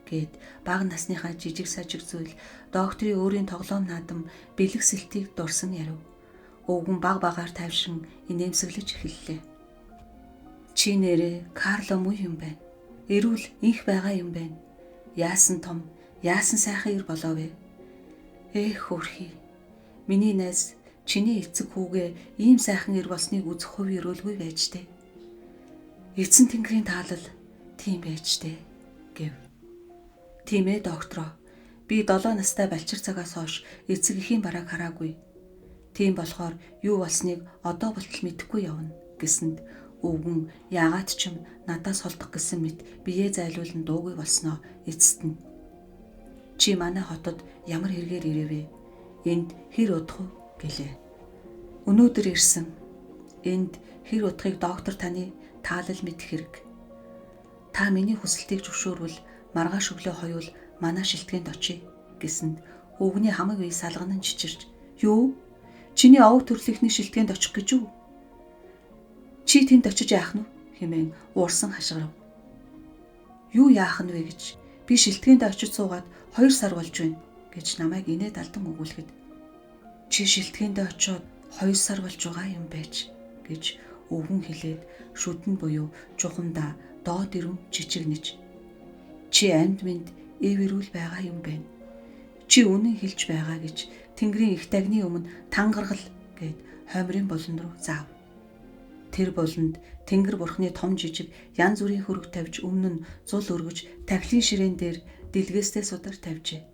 Гэд бага насныхаа жижиг сажиг зүйл докторийн өөрийн тоглоом наадам бэлэг сэлтийг дурсан ярив. Өвгөн баг багаар тайвшин инээмсэглэж эхэллээ. Чи нэрээ Карло муу юм байна. Эрүүл инх байгаа юм байна. Яасан том, яасан сайхан ир болов вэ? Эх хөрхий. Миний найз чиний эцэг хүүгээ ийм сайхан ир болсныг үзэх хувь өрөөлгүй байж тээ. Эцэн тэнгэрийн таалал тийм байж тээ гэв. Тийм ээ доктороо. Би 7 настай балчир цагаас хойш эцэг эхийн барааг хараагүй. Тийм болохоор юу болсныг одоо болтол мэдэхгүй явна гэсэнд өвгөн яагаад ч юм надаас холдох гэсэн мэт биеэ зайлуулан дуугүй болсноо эцэст нь чи манай хотод ямар хэрэгээр ирэвэ? Энд хэр удах вэ? Гэлээ. Өнөөдөр ирсэн. Энд хэр удахыг доктор таны таалал мэдэх хэрэг. Та миний хүсэлтийг зөвшөөрвөл маргааш өглөө хоёул манай шилтгээнд очие гэсэнд өвгөний хамаг бие салганан чичирч юу? Чиний овог төрлийнхний шилтгээнд очих гэж үү? Чи тэнд очиж яах нь вэ? хэмээн уурсан хашгирав. Юу яах нь вэ гэж би шилтгээнд очиж суугаад 2 сар болж байна гэж намайг инээд алдан өгүүлэхэд чи шилтгээндээ очиод 2 сар болж байгаа юм байж гэж өвгөн хэлээд шүдэн буюу чухамдаа доод ирүн чичигнэж чи амьд минь эв эрүүл байгаа юм байна. Чи үнэн хэлж байгаа гэж Тэнгэрийн их тагны өмнө тангаргал гэд хоймрын болон руу заав. Тэр болонд Тэнгэр бурхны том жижиг янз бүрийн хөрөг тавьж өмнө нь зул өргөж тахилын ширээн дээр дэлгээстэй судар тавьжээ.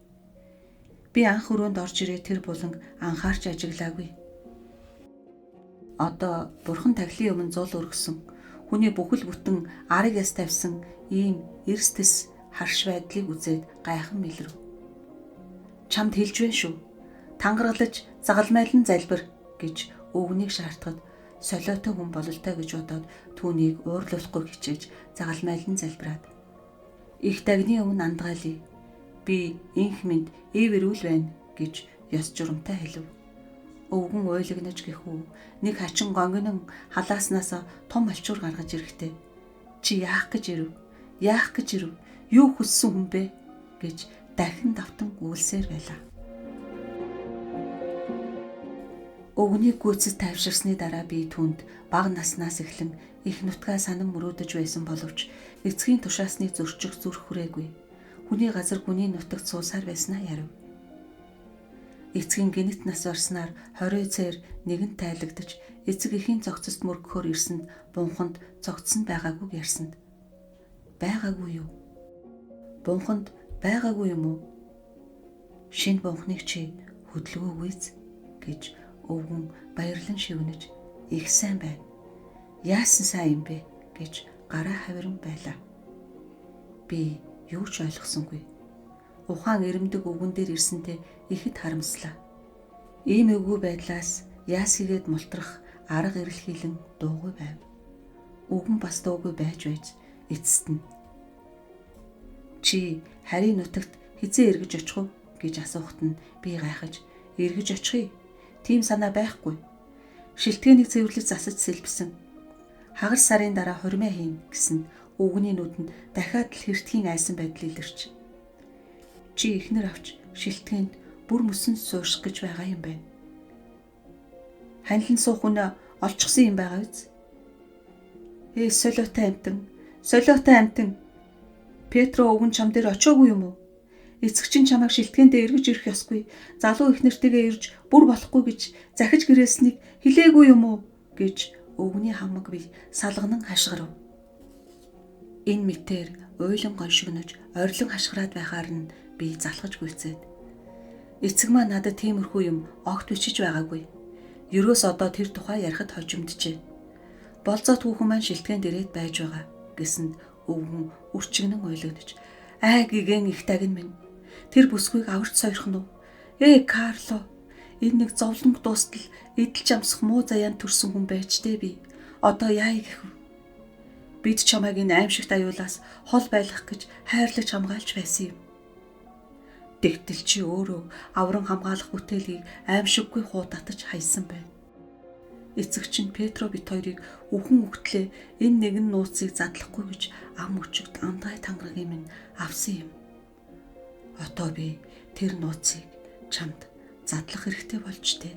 Би анх өрөөнд орж ирээ тэр буланг анхаарч ажиглаагүй. Одоо бурхан тахилын өмнө зул өргөсөн хүний бүхэл бүтэн арыг яс тавьсан ийм эрс тэс харш байдлыг үзээд гайхан мэлрэв. Чамд хэлж байна шүү. Тангаргалж загалмайлан залбир гэж өвгнийг шаардахад солиотой хүн бололтой гэж бодоод түүнийг уурлуулахгүй хичээж загалмайлан залбираад их дагны өмнө андгаалъя. Би инх минь эв эрүүл байна гэж ёс журамтай хэлв. Өвгөн уйлагнаж гэхүү нэг хачин гонгинон халааснаас том алчуур гаргаж ирэхдээ чи яах гэж ирэв? Яах гэж ирэв? Юу хүссэн хүн бэ? гэж дахин давтан үйлсээр байлаа. Өвгөнийг гүйцэд тайвширсны дараа би түүнд бага наснаас эхлэн их нутгаа санан мөрөөдөж байсан боловч эцгийн тушаасны зөрчих зүрх хүрээгүй. Хүний газар гүний нутагт суусаар байснаа ярив. Эцгийн гинэт нас барснаар 20 цээр нэгэн тайлагдаж эцэг эхийн цогцост мөргөхөөр ирсэнд бунханд цогцсон байгаагүйг ярьсанд байгаагүй юу? Бунханд байгаагүй юм уу? Шинэ бунхныг чи хөдөлгөөгүйз гэж өвгөн баярлан шивнэж их сайн байна. Яасан сайн юм бэ гэж гараа хавиран байлаа. Би юу ч ойлгосонгүй. Ухаан эрэмдэг өвгөн дээр ирсэнтэй ихэд харамслаа. Ийм эвгүй байдлаас яас хийгээд мултрах арга эрэл хийлэн дуугүй байв. Өвгөн бас дуугүй байж байж эцэст нь чи харийн нутагт хизээ эргэж очих уу гэж асуухад нь би гайхаж эргэж очихъя. Тийм санаа байхгүй. Шилтгээнийг цэвэрлэж засаж сэлбсэн. Хагас сарын дараа хурмаа хийн гэсэн өвгөний нүдэнд дахиад л хэртхийн айсан байдал илэрч. Чи ихнэр авч шилтгээнд бүр мөсөн суурших гэж байгаа юм байна. Ханилан суух үнэ олчихсон юм байгаа биз? Ээ солиотой амтан, солиотой амтан. Петро өвгөн чам дээр очоогүй юм уу? Эцэг чинь чамайг шилтгээндээ эргэж ирэх ёсгүй. Залуу их нэртэйгээ ирж бүр болохгүй гэж захиж гэрээснийг хэлээгүй юм уу гэж өвгөний хамаг би салганан хашгирав. Энэ мэтээр уйлан гоншигнож орилон хашгираад байхаар нь би залхаж гүйцээд. Эцэг маа надад тиймэрхүү юм огт бичиж байгаагүй. Ерөөс одоо тэр тухай ярихад хожимджээ. Болзоот хүүхэн маань шилтгээнд ирээд байж байгаа гэсэнд өвгөн үрчгэнэн уйлагдаж ай гигэн их тагин минь тэр бүсгүйг аварч сойрох нь уу? Ээ Карло, энэ нэг зовлонг дуустал эдэлж амсах муу заяанд төрсөн хүн байж тээ би. Одоо яая гэх вэ? Бид чамайг энэ аимшигт аюулаас хол байлгах гэж хайрлаж хамгаалж байсан юм. Тэгтэл чи өөрөө авран хамгаалах бүтээлийг аимшиггүй хуудатаж хайсан байна. Эцэг чинь Петро бит хоёрыг үхэн үхтлээ энэ нэгэн нууцыг задлахгүй гэж ам өчигд амдгай тангарагийн минь авсан юм. Одоо би тэр нууцыг чамд задлах хэрэгтэй болж тээ.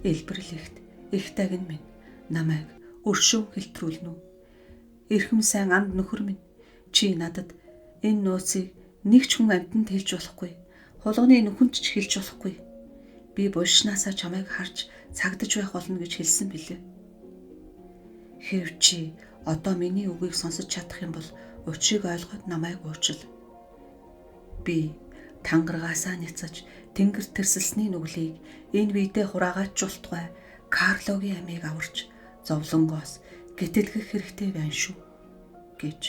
Элбэрлэгт их тагин минь намайг өршөв хэлтрүүлнэ үү? Эрхэм сайн анд нөхөр минь чи надад энэ нууцыг нэг ч хүн амьтанд хэлж болохгүй. Хулганы нөхөнд ч хэлж болохгүй. Би булшнаасаа чамайг харж цагдаж байх болно гэж хэлсэн билээ. Хэв чи одоо миний үгийг сонсож чадах юм бол учрыг ойлгоод намайг уучил. Би тангаргаасаа няцаж тэнгэр тэрсэлсний нүглийг энэ биедээ хураагаад чултугай Карлогийн амийг аварч зовлонгоос гэтэлгэх хэрэгтэй байна шүү гэж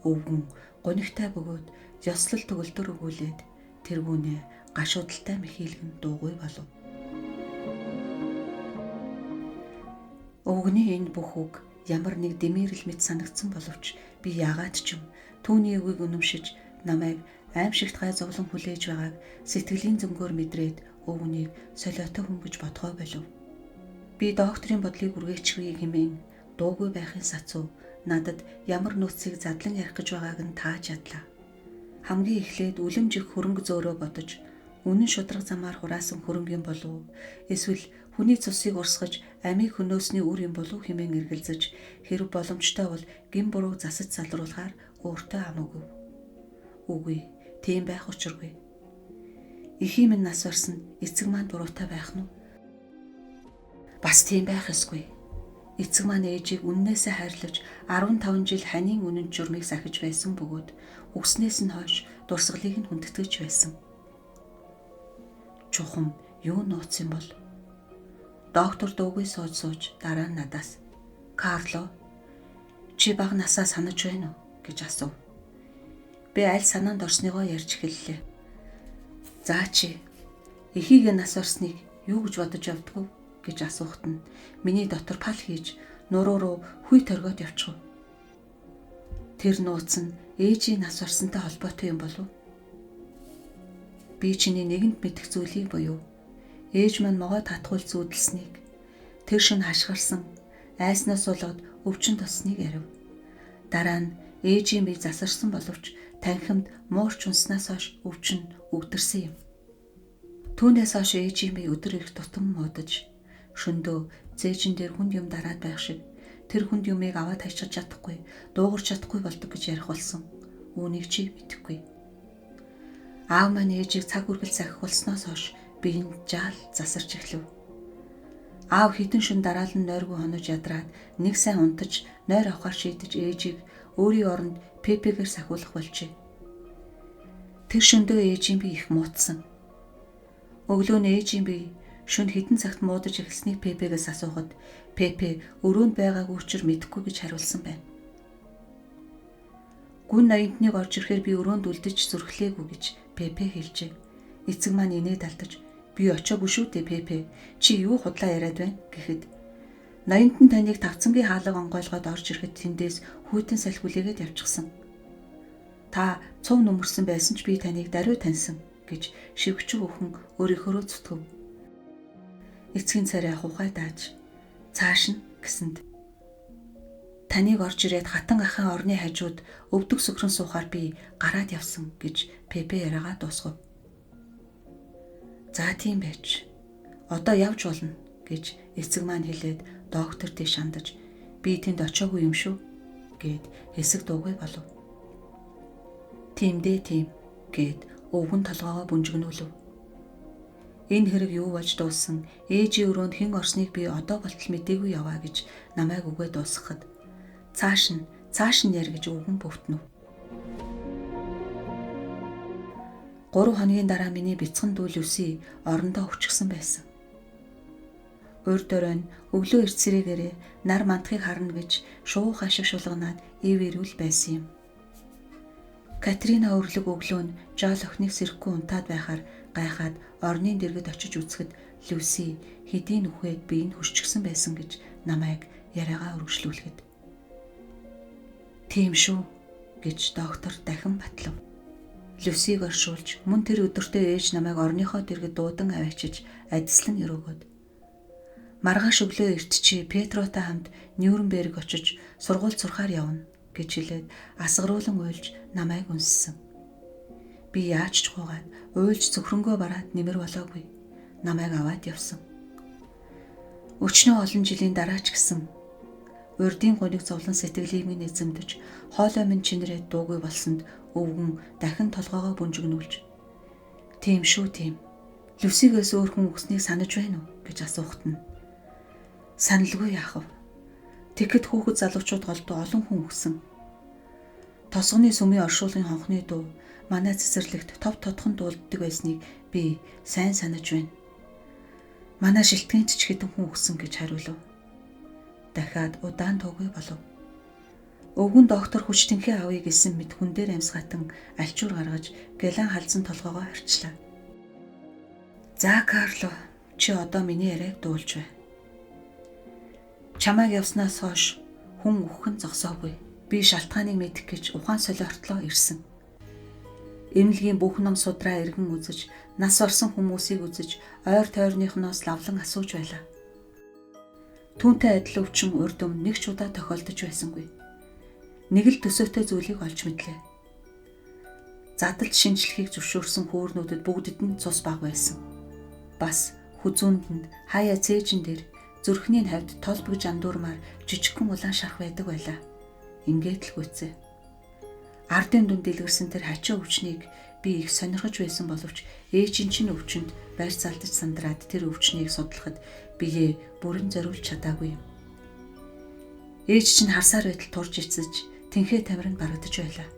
өвгөн гунигтай бөгөөд ёслол төгөлдөр өгүүлээд тэргүүнээ гашуудалтай мэхийлгэн дуугүй болов. Өвгөний энэ бүх үг ямар нэг дэмэрэл мэт санагдсан боловч би яагаад ч юм түүний үгийг үнэмшиж намайг аимшигт гай зовлон хүлээж байгааг сэтгэлийн зөнгөөр мэдрээд өвгөнийг солиотой хүн гэж бодгоо болов. Би докторийн бодлыг үргээчихвээ хэмээн дуугүй байхын сацуу надад ямар нөөцийг задлан ярих гэж байгааг нь тааж ядлаа. Хамгийн эхлээд үлэмж их хөрөнгө зөөрөө бодож үнэн шударга замаар хураасан хөрөнгө юм болов уу? Эсвэл хүний цусыг урсгаж амийг хөнөөсний үр юм болов хэмээн эргэлзэж хэрв боломжтой бол гэм бурууг засаж залруулахаар өөртөө ам өгөв. Үгүй, тийм байх учиргүй. Эхийн минь нас барсан эцэг маань буруутай байх нь уу? Бас тийм байх ёсгүй. Эцэг маань ээжийг үннээсээ хайрлаж 15 жил ханийн үнэн журмыг сахиж байсан бөгөөд үгснээс нь хойш дурсгалыг нь хүндэтгэж байсан. Чухам юу нууц юм бол? Доктор дуугүй сууж сууж дараа нь надаас "Карло, чи бага насаа санаж байна уу?" гэж асуув. Би аль санаанд орсныгоо ярьж эхэллээ. "За чи эхийгээ нас орсныг юу гэж бодож явдгав?" гэж асуухад нь миний дотор пал хийж нуруу руу хүй торгиод явчихв. Тэр нууц нь ээжийн нас орсонтой холбоотой юм болов уу? Би чиний нэгэнд мэдэх зүйлийг буюу ээж маань могой татгуул зүүдэлснийг, тэр шөнө хашгирсан, айснаас болоод өвчин тосныг ярив. Дараа нь ээжийн бие засарсан боловч танхимд муурч унснаас хойш өвчин өвдөрсөн юм. Түүнээс хойш ээжийн бие өдөр ирэх тутам муудаж, шөндөө зээжин дээр хүнд юм дараад байх шиг тэр хүнд юмыг аваад хайчих чадахгүй, дуугарч чадахгүй болдог гэж ярих болсон. Үүнийг чи мэдэхгүй. Аав маань ээжийг цаг үргэлж сахих болсноос хойш би энэ жаал засарч эхлэв. Аав хитэн шөн дараалан нойргүй хонож ядраад нэг сайн унтаж нойр авахар шийдэж ээжийг өөрийн оронд Пепегээр сахиулах болжээ. Тэр шөндөө ээжийн бие их муутсан. Өглөө нь ээжийн бие шөнө хэдэн цагт муудаж эхэлснийг Пепегээс асуухад Пепе өрөөнд байгаагүй учир мэдэхгүй гэж хариулсан байна. Гүн ноёнтныг орж ирэхээр би өрөөнд үлдэж зүрхлээгүй гэж Пепе хэлжээ. Эцэг маань инээд алдаж "Би очоогүй шүү дээ, Пепе. Чи юу худлаа яриад байна?" гэхэд ноёнтон таныг тавцангийн хаалга онгойлгоод орж ирэхэд тэндээс хүйтэн салхи хүлээгээд явчихсан. Та цув нүмерсэн байсан ч би таныг даруй таньсан гэж шивгчиг өхөн өөрийнхөөрөө зүтгэв. Эцгийн царай хухай дааж цааш нь гэсэнд таныг орж ирээд хатан ахын орны хажууд өвдөг сөхрөн суухаар би гараад явсан гэж Пепе яриагаа дуусгав. За тийм байж. Одоо явж болно гэж эцэг маань хэлээд доктор тийш хандаж би тэнд очоогүй юм шүү гэд хэсэг дуугүй болов. Тийм дээ тийм гэд өвгөн толгоогоо бүнжигнүүлв. Энэ хэрэг юу болж дууссан, ээжийн өрөөнд хэн орсныг би одоо болтол мдээгүй яваа гэж намайг үгээ дуусгахад цааш нь яар гэж өвгөн бөвтнөв. 3 хоногийн дараа миний бяцхан дүү Люси орондоо өвчгсөн байсан. Урд оройн өглөө эрт сэрэгээрээ нар мандахыг харна гэж шувуу хашиг шулганаад ив ирүүл байсан юм. Катрина өрлөг өглөө нь жаал охиныг сэрэхгүй унтаад байхаар гайхаад орны дэргэд очиж үзэхэд Люси хэдийн үхээд бие нь хөрчгсөн байсан гэж намайг яриагаа өргөжлүүлэхэд "Тийм шүү" гэж доктор дахин батлав. Люсиг оршуулж мөн тэр өдөртөө ээж намайг орныхоо дэргэд дуудан аваачиж адислан өрөөгөөд маргааш өглөө эрт чи Петротой хамт Нюрнберг очиж сургууль сурахаар явна гэж хэлээд асгаруулан уйлж намайг үнссэн. Би яаж ч гуйгаад уйлж цөхрөнгөө бараад нэмэр болоогүй. Намайг аваад явсан. Өчнөө олон жилийн дараа ч гэсэн урдын гуниг зовлон сэтгэлийг минь эзэмдэж хоолой минь чинрээд дуугүй болсонд өвгөн дахин толгоогоо бүнжигнүүлж "Тийм шүү тийм. Люсигээс өөр хүн өгснийг санаж байна уу?" гэж асуухад нь "Саналгүй яах вэ? Тэгэхэд хүүхэд залуучууд голдуу олон хүн өгсөн. Тосгоны сүмийн оршуулгын хонхны дуу манай цэцэрлэгт тов тодхон дуулддаг байсныг би сайн санаж байна. Манай шилтгэнт ч хэдэн хүн өгсөн" гэж хариулв. Дахиад удаан туугүй болов. Өвгөн доктор хүч тэнхээ авъя гэсэн мэт хүн дээр амьсгаатан альчуур гаргаж гэлэн халзан толгоогоо харчлаа. "За Карло, чи одоо миний яриаг дуулж бай. Чамайг явснаас хойш хүн үхэн зогсоогүй. Би шалтгааныг мэдэх гэж ухаан солиортлоо ирсэн. Эмнэлгийн бүх ном судраа эргэн үзэж, нас орсон хүмүүсийг үзэж, ойр тойрныхноос лавлан асууж байлаа. Түүнтэй адил өвчин урд өмнө нэг ч удаа тохиолдож байсангүй. Нэг л төсөөтэй зүйлийг олж мэдлээ. Задалж шинжлэхийг зөвшөөрсөн хүүрнүүдэд бүгдэд нь цус баг байсан. Бас хүзүүнд нь хаяа цээжин дээр зүрхний хавьд тол бөгж андуурмаар жижигхэн улаан шарх байдаг байлаа. Ингээд л гүйцээ. Ардын дүнд дэлгэрсэн тэр хачин өвчнийг би их сонирхож байсан боловч ээжийн чинь өвчнөд байр залдаж сандраад тэр өвчнийг судлахад биеэ бүрэн зориулж чадаагүй юм. Ээж чинь харсаар байтал турж ицэж тэнхээ тамиранд барагдаж байлаа.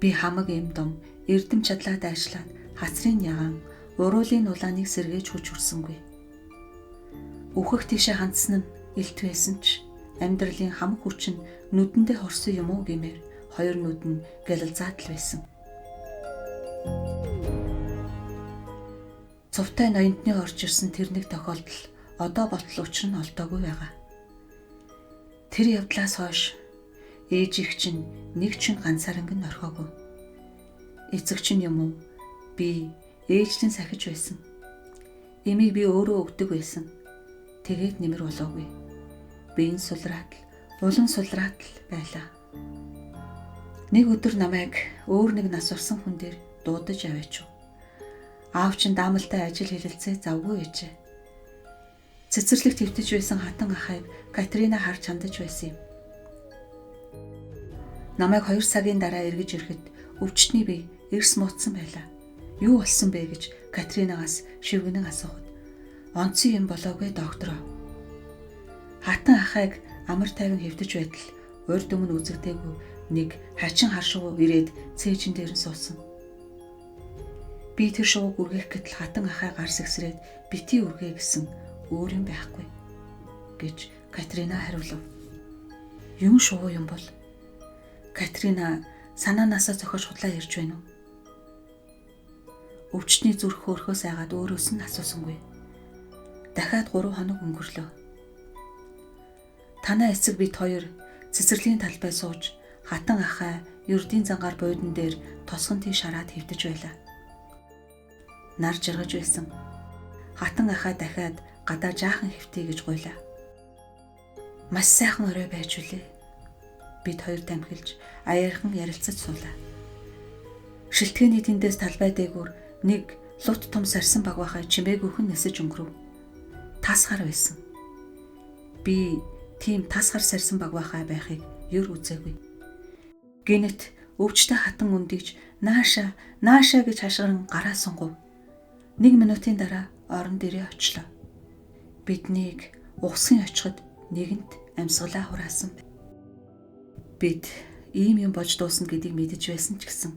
Би хамаг эм дом эрдэм чадлаа дайшлаад хацрын ягаан уруулын улааныг сэргээж хүч хүрсэнгүй. Үхэх тийшээ хандсан нь илт байсан ч амьдралын хамаг хүч нь нүдэндээ хорсон юм уу гэмээр хоёр нүд нь гэлзаад л байсан. Цувтай ноёнтны орж ирсэн тэр нэг тохиолдол одоо болтол учир нь олдоогүй байгаа. Тэр явдлаас хойш ээж их чинь нэг чин ганцаарнг нь орхиогүй. Эцэг чинь юм уу? Би ээжлэн сахиж байсан. Эмийг би өөрөө өгдөг байсан. Тэгээд нэмэр болоогүй. Би энэ сулраад л, улам сулраад л байлаа. Нэг өдөр намайг өөр нэг нас орсон хүн дээр дуудаж аваачив. Аав чинь даамалтай ажил хэлэлцээ завгүй байжээ. Цэцэрлэгт хэвтэж байсан хатан ахайг Катрина харж хандаж байсан юм. Намайг 2 цагийн дараа эргэж ирэхэд өвчтний бие эрс муутсан байлаа. Юу болсон бэ гэж Катринагаас шивгэнэн асуухад онцгой юм болоогүй доктороо. Хатан ахайг амар тайван хэвтэж байтал урд өмнө үзэгдээгүй нэг хачин хар шувуу ирээд цээжин дээр нь суусан. Би тэр шувууг үргэх гэтэл хатан ахай гар сэгсрээд бити үргээ гэсэн өөр юм байхгүй гэж Катрина хариулав. Юм шувуу юм бол Катрина санаанаасаа зохиож худлаа ярьж байна уу? Өвчтний зүрх хөөрхөөс айгаад өөрөөс нь асуусангүй. Дахиад 3 хоног өнгөрлөө. Танай эцэг бид хоёр цэцэрлэгийн талбай сууж хатан ахай ердийн зангаар буудан дээр тосгон тийш хараад хэвтэж байлаа. Нар жаргаж байсан. Хатан ахай дахиад гадаа жаахан хэвтээ гэж гуйлаа. Маш сайхан орой байж үлээ. Бид хоёр тамхилж аяархан ярилцаж суулаа. Шилтгэний тэндээс талбай дээгүүр нэг лут том сарсан багвахай чимээгүйхэн нисэж өнгөрөв. Тас хар байсан. Би тийм тас хар сарсан багвахай байхыг ер үзээгүй. Гинэт өвчтэй хатан өндийч нааша нааша гэж хашгиран гараа сунгав. 1 минутын дараа орон дээрээ очлоо. Биднийг угсгийн очиход нэгэнт амьсгалаа хураасан. Бид ийм юм болж дуусна гэдгийг мэдэж байсан ч гэсэн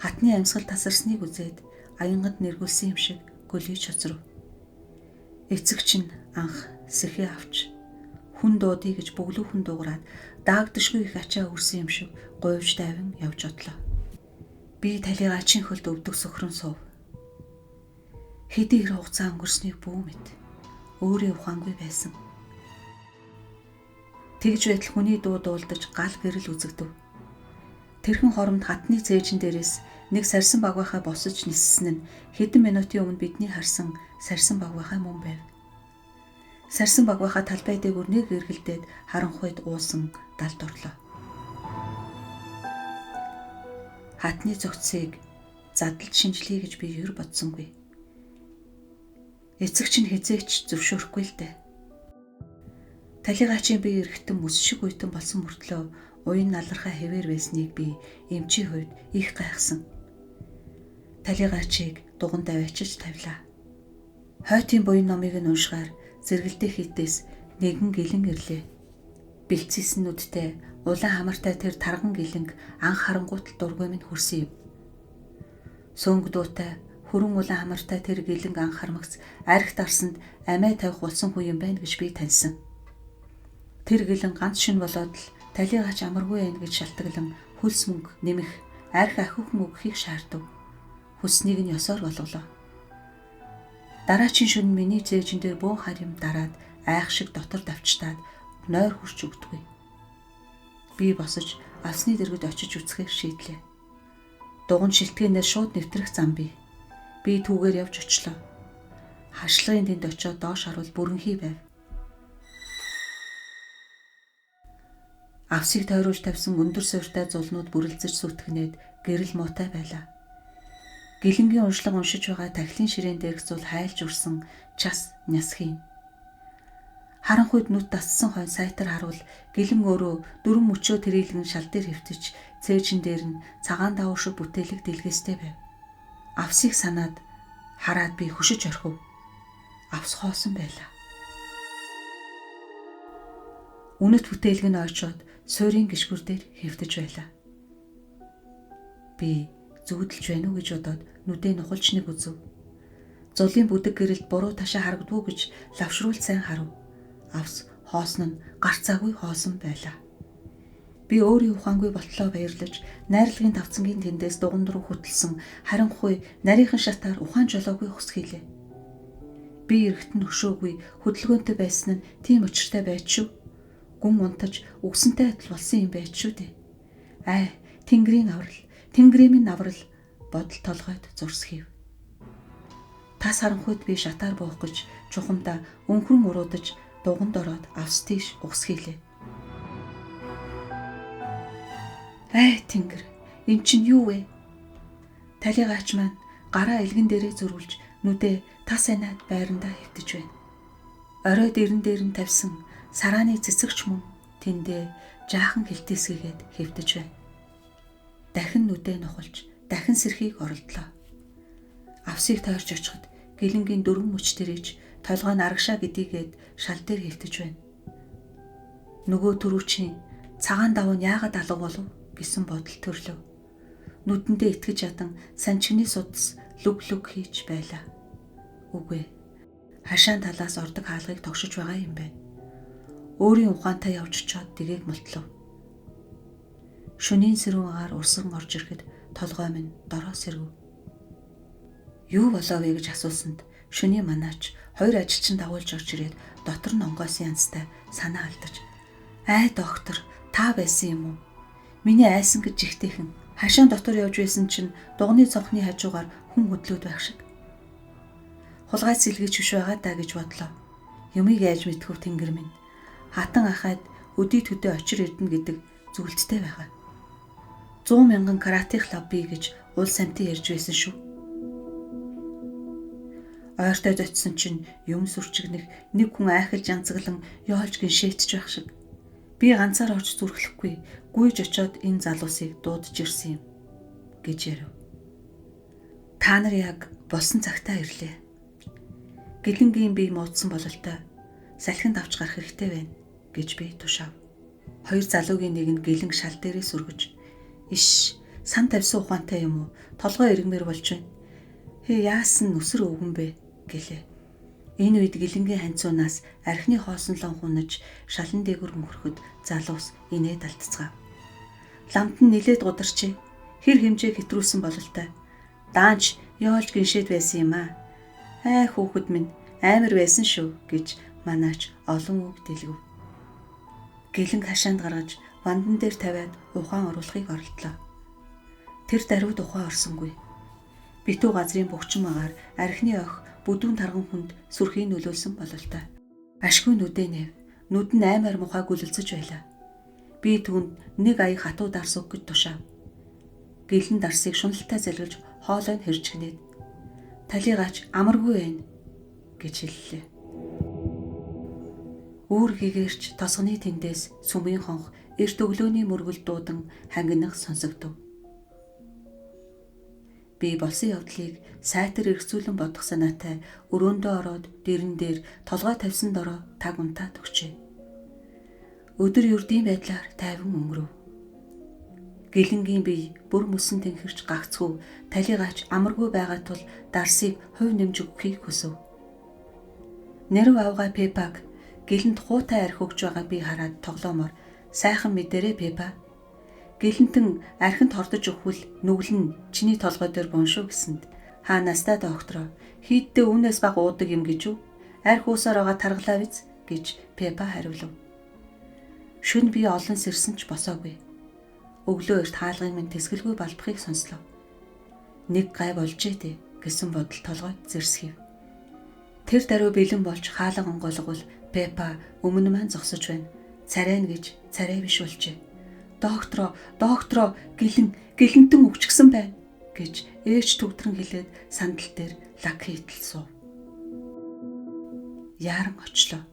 хатны амьсгал тасарсныг үзээд аянгад нэргүүлсэн юм шиг гөлий чоцров. Эцэг чинь анх сэхээ авч хүн дуудъя гэж бөглүүхэн дуугараад даагдашгүй их ачаа үрсэн юм шиг гуйвч тайван явж одлоо. Би талигаачийн хөлд өвдөг сөхрөн суув. Хэдий хэр хугацаа өнгөрснийг бүү мэд. Өөрийн ухаангүй байсан. Тэгж байтал хүний дуу дуулдаж гал гэрэл үзэгдэв. Тэрхэн хоромд хатны цээжин дээрээс нэг сарсан багвахай босож ниссэн нь хэдэн минутын өмнө бидний харсан сарсан багвахай мөн байв. Сарсан багвахай талбай дээгүүр нэг эргэлдээд харанхуйд уусан далд орлоо. Хатны зөгцсийг задлж шинжлэе гэж би ер бодсонгүй. Эцэг чинь хизээч зөвшөөрөхгүй л дээ. Талигаачийн би эрэхтэн мөс шиг уйтан болсон мөртлөө уян налархай хэвээр байсныг би эмчийн хувьд их гайхсан. Талигаачийг дуганд аваачиж тавилаа. Хойтын буян номыг нь уншихаар зэрэгэлдэх хитээс нэгэн гэлэн ирлээ. Бэлцээсэн нүдтэй улаан хамартай тэр тарган гэлэнг анх харангуут л дургүй минь хүрсэн юм. Сөнгө дуутай хөрөн улаан хамартай тэр гэлэнг анх хармагц арх дарсанд амиа тавих болсон хүн юм байна гэж би таньсан. Тэр гэлэн ганц шин болоод л талигач амаргүй байх гэж шалтгаглан хөлс мөнгө нэмэх арх ахиухан өгөхийг шаардав. Хүснийг нь ёсоор болголоо. Дараачийн шөнө миний цээжин дээр бөөн хар юм дараад айх шиг дотор давчтаад нойр хурч өгдөггүй. Би босож авсны дэргэд очиж үзэхээр шийдлээ. Дуган шилтгээнээр шууд нэвтрэх зам бий. Би түүгээр явж очлоо. Хашлагын тэнд очиод доош харвал бүрэнхий байв. Авсыг тойруулж тавьсан өндөр суурьтай зулнууд бүрэлзэж сүтгэнээд гэрэл муутай байлаа. Гэлэнгийн уншлага уншиж байгаа тахилын ширээн дээрх зул хайлж урсан час нясхийн. Харанхуйд нүд дассан хойно сайтар харуул гэлэн өөрөө дөрвөн мөчөө тэрэлгэн шал дээр хэвтэж цээжин дээр нь цагаан давуу шиг бүтээлэг дэлгэстэй байв. Авсыг санаад хараад би хөшиж орхив. Авс хоосон байлаа. Үнэт бүтээлэг нь ойчоод суурийн гишгүр дээр хэвтэж байлаа. Би зүүдэлж байна уу гэж бодоод нүдээ нухалж нэг үзв. Зулын бүдэг гэрэлд буруу ташаа харагдвуу гэж лавшруул сайн харав. Авс хоосон нь гарцаагүй хоосон байлаа. Би өөрийн ухаангүй болтлоо баярлаж найрлагын тавцангийн тэндээс дуган руу хөтөлсөн харанхуй нарийнхан шатаар ухаан жолоогүй хөсгийлээ. Би эрэхт нь хөшөөгүй хөдөлгөөнтэй байсан нь тийм учиртай байж шүү. Гүн унтаж үгсэнтэй адил болсон юм байж шүү дээ. Ай, тэнгэрийн аврал, тэнгэрийн минь аврал бодол толгойд зурсхийв. Тас харанхуйд би шатаар буух гэж чухамдаа өнхрөн уруудаж дуганд ороод авс тийш угсхийлээ. Ай, тэнгэр, эн чинь юу вэ? Талигаач маань гараа элгэн дээрээ зөрүүлж нүдээ тас аниад байрандаа хэвтэж байна. Орой дэрэн дээр нь тавьсан сарааны цэцэгч мөн тэндээ жаахан хилтээсгээгээд хэвтэж байна. Дахин нүдээ нухалж дахин сэрхийг оролдлоо. Авсыг тойрч очиход гэлэнгийн дөрвөн мөч тэрэж толгой нь арагшаа гэдийгээд шал дээр хэвтэж байна. Нөгөө түрүүчийн цагаан давуу нь яагаад алга болов гэсэн бодол төрлөө. Нүдэндээ итгэж ядан санчгны судас лүг лүг хийж байлаа. Үгүй. Хашаан талаас ордог хаалгыг тогшиж байгаа юм байна. Өөрийн ухаантай явж очиод дэгээг мултлав. Шөнийн сэрүүн агаар урсан орж ирэхэд толгой минь дороо сэргэв. Юу болов вэ гэж асуусанд шөнийн манаач хоёр ажилчин дагуулж орж ирээд дотор нь онгойсон янзтай санаа алдаж "Ай доктор, та байсан юм уу? Миний айсан гэж жигтэйхэн хашаан дотор явж байсан чинь дугны цонхны хажуугаар хүн хөдлөөд байх шиг. Хулгай сэлгийч биш байгаа даа гэж бодлоо. Юмыг яаж мэдхүв тэнгэр минь. Хатан ахайд өдий төдөө очир эрдэнэ гэдэг зүгэлттэй байгаа. 100 мянган каратех лав би гэж уул самтын ярьж байсан шүү. Ойртой зочсон чинь юм сүрчигнэх нэг хүн айхалж янзаглан ёолж гин шээтж байх шиг. Би ганцаар орж зүрхлэхгүй гүйж очоод энэ залуусыг дуудаж ирсэн юм гэж ярив. Та нар яг болсон цагтаа ирлээ. Гэлэнгийн бие муудсан бололтой салхинд авч гарах хэрэгтэй байна гэж би тушаав. Хоёр залуугийн нэг нь гэлэн шал дээрээ сүргэж "Иш, сан тавьсан ухаантай юм уу? Толгой эргэмээр болж байна. Хээ яасан нүсэр өвгөн бэ?" гэлээ. Энэ үед гэлэнгийн ханцуунаас архины хоосон лон хунаж шалан дээгүр өнгөрөхөд залуус инээд алдцгаав. Ламт нь нилээд гударчээ. Хэр хэмжээ хэтрүүлсэн бололтой. Даанч ёолж гиншээд байсан юм аа. Ай хүүхэд минь амар байсан шүү гэж манаач олон үг дэлгэв. Гэлэнг хашаанд гаргаж вандан дээр тавиад ухаан оруулахыг оролдлоо. Тэр даруйд ухаан орсонгүй. Битүү газрын бөгчин магаар архины ох бүдүүн тарган хүнд сүрхий нөлөөлсөн бололтой. Ашгүй нүдээ нэв. Нүд нь аймаар мухай гүлэлцэж байлаа. Би түүнд нэг аяг хатуу дарс өг гэж тушаав. Гэлэн дарсыг шуналтай залгилж хоолой нь хэржгэнээд "Талигаач амаргүй байна" гэж хэллээ. Үүр гэгэрч тосгоны тэндээс сүмийн хонх эрт өглөөний мөргөл дуудан хангинах сонсогдов. Би болсон явдлыг сайтар эргцүүлэн бодох санаатай өрөөндөө ороод дэрэн дээр толгой тавьсан дороо таг унтаад өгчээ. Өдөр ердийн байдлаар тайван өнгөрөв. Гэлэнгийн бие бүр мөсөн тэнхэрч гагцхүү талигаач амаргүй байгаа тул дарсыг хувь нэмж өгөхийг хүсэв. Нэрв авгай Пепаг гэлэнт хуутай архи өгч байгааг би хараад тоглоомор "Сайхан мэдэрээ Пепа. Гэлэнтэн архинд хордож өгвөл нүгэл нь чиний толгой дээр бун шүү гэсэнд хаа настай доктороо хийддээ үүнээс баг уудаг юм гэж үү? Архи уусаар байгаа таргалаа биз гэж Пепа хариулв. Шөнө би олон сэрсэн ч босоогүй. Өглөө эрт хаалгын минь тэсгэлгүй балбахыг сонслоо. Нэг гай болжээ дээ гэсэн бодол толгойд зэрсгэв. Тэр даруй бэлэн болж хаалга онгойлгол Пепа өмнө маань зогсож байна. Царайна гэж царай биш болжээ. Доктороо, доктороо гэлэн гэлэнтэн өвчгсөн байна гэж ээж түгдрэн хэлээд сандал дээр лаг хийтэл суув. Яаран очлоо.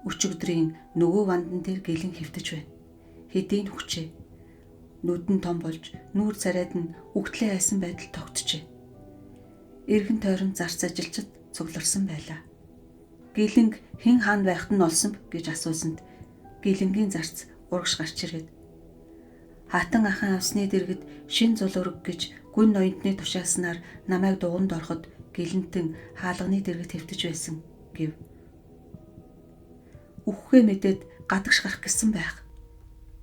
Өчигдрийн нөгөө вандан дээр гэлэн хэвтэж байна. Хэдийн хүчээ. Нүдэн том болж нүүр царайд нь үгтлээ айсан байдал тогтжээ. Эргэн тойрон зарц ажилчид цугларсан байлаа. Гэлэнг хэн хаана байхад нь олсон гэж асуусанд гэлэнгийн зарц урагш гарч ирээд хатан ахын авсны дэргэд шин зул өрг гэж гүн ноёнтны тушаалснаар намайг дуганд ороход гэлэнтэн хаалганы дэргэд хэвтэж байсан гэв. Үххээ мэдээд гадагш гарах гэсэн байх.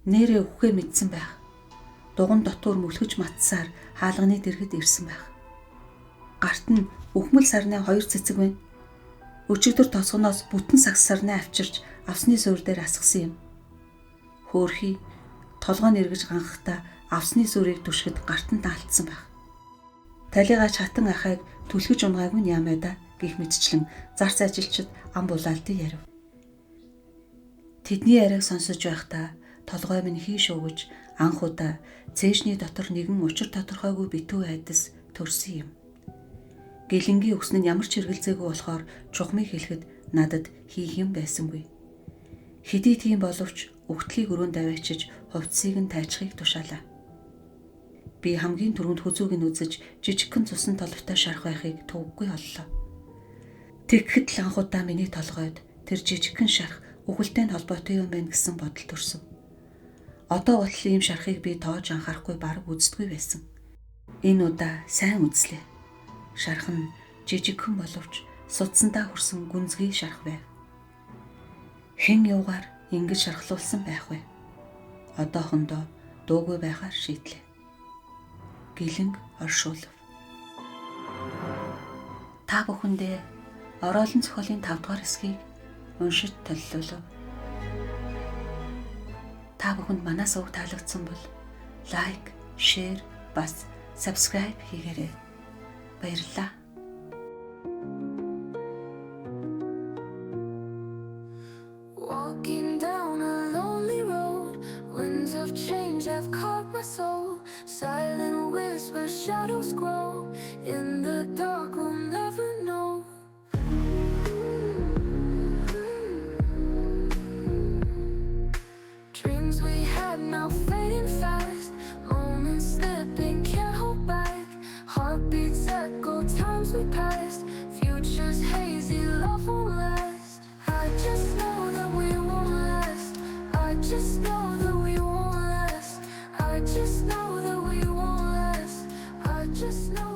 Нэрээ үххээ мэдсэн байх. Дуган дотуур мүлгэж матсаар хаалганы дэргэд ирсэн байх. Гарт нь үхмэл сарны 2 цэцэг байна. Өчигдөр тосгоноос бүтэн сагс сарнай авчирч авсны суурь дээр асгасан юм. Хөөхий толгой нь эргэж ганхахдаа авсны сүрийг түшгэд гарт нь даалтсан байх. Талигач хатан ахайг түлхэж унгаагүй нь яамаа да гих мэтчлэн зарц ажилчид ам булаалтыг ярив. Тэдний яриаг сонсож байхдаа толгой минь хийш өгөж анх удаа цээжний дотор нэгэн учир тодорхойгүй битүү айдас төрсөн юм. Гэлэнгийн өгсөн нь ямар ч хэрэгэлзээгүй болохоор чухмыг хэлэхэд надад хийх юм байсангүй. Хэдий тийм боловч өгтлийг өрөөнд аваачиж хувцсыг нь тайчхыг тушаалаа. Би хамгийн түрүүнд хүзүүг нь үзэж жижигхэн цусан толботой шарах байхыг төвөггүй оллоо. Тэгэхэд л анх удаа миний толгойд тэр жижигхэн шарх үхэлтэй холбоотой юм байна гэсэн бодол төрсөн. Одоо болтол ийм шархыг би тоож анхаарахгүй бараг үздэггүй байсан. Энэ удаа сайн үзлээ. Шарх нь жижигхэн боловч судсандаа хүрсэн гүнзгий шарх байв. Хэн юугаар ингэж шархлуулсан байх вэ? Одоохондоо дуугүй байхаар шийдлээ. Гэлэнг оршуулв. Та бүхэндээ Ороолын зохиолын 5 дугаар хэсгийг уншиж төллөөлөв. Та бүхэнд манай сувг таалагдсан бол лайк, шеэр, бас subscribe хийгээрэй. Баярлалаа. Walking down a lonely road, winds of change have caught my soul. Silent whispers, shadows grow. In the dark, we'll never know. Dreams we had now fading fast. Moments slipping, can't hold back. Heartbeats echo, times we passed. Futures hazy, love won't last. I just know that we won't last. I just know that we won't last. I just know that we won't last. I just know.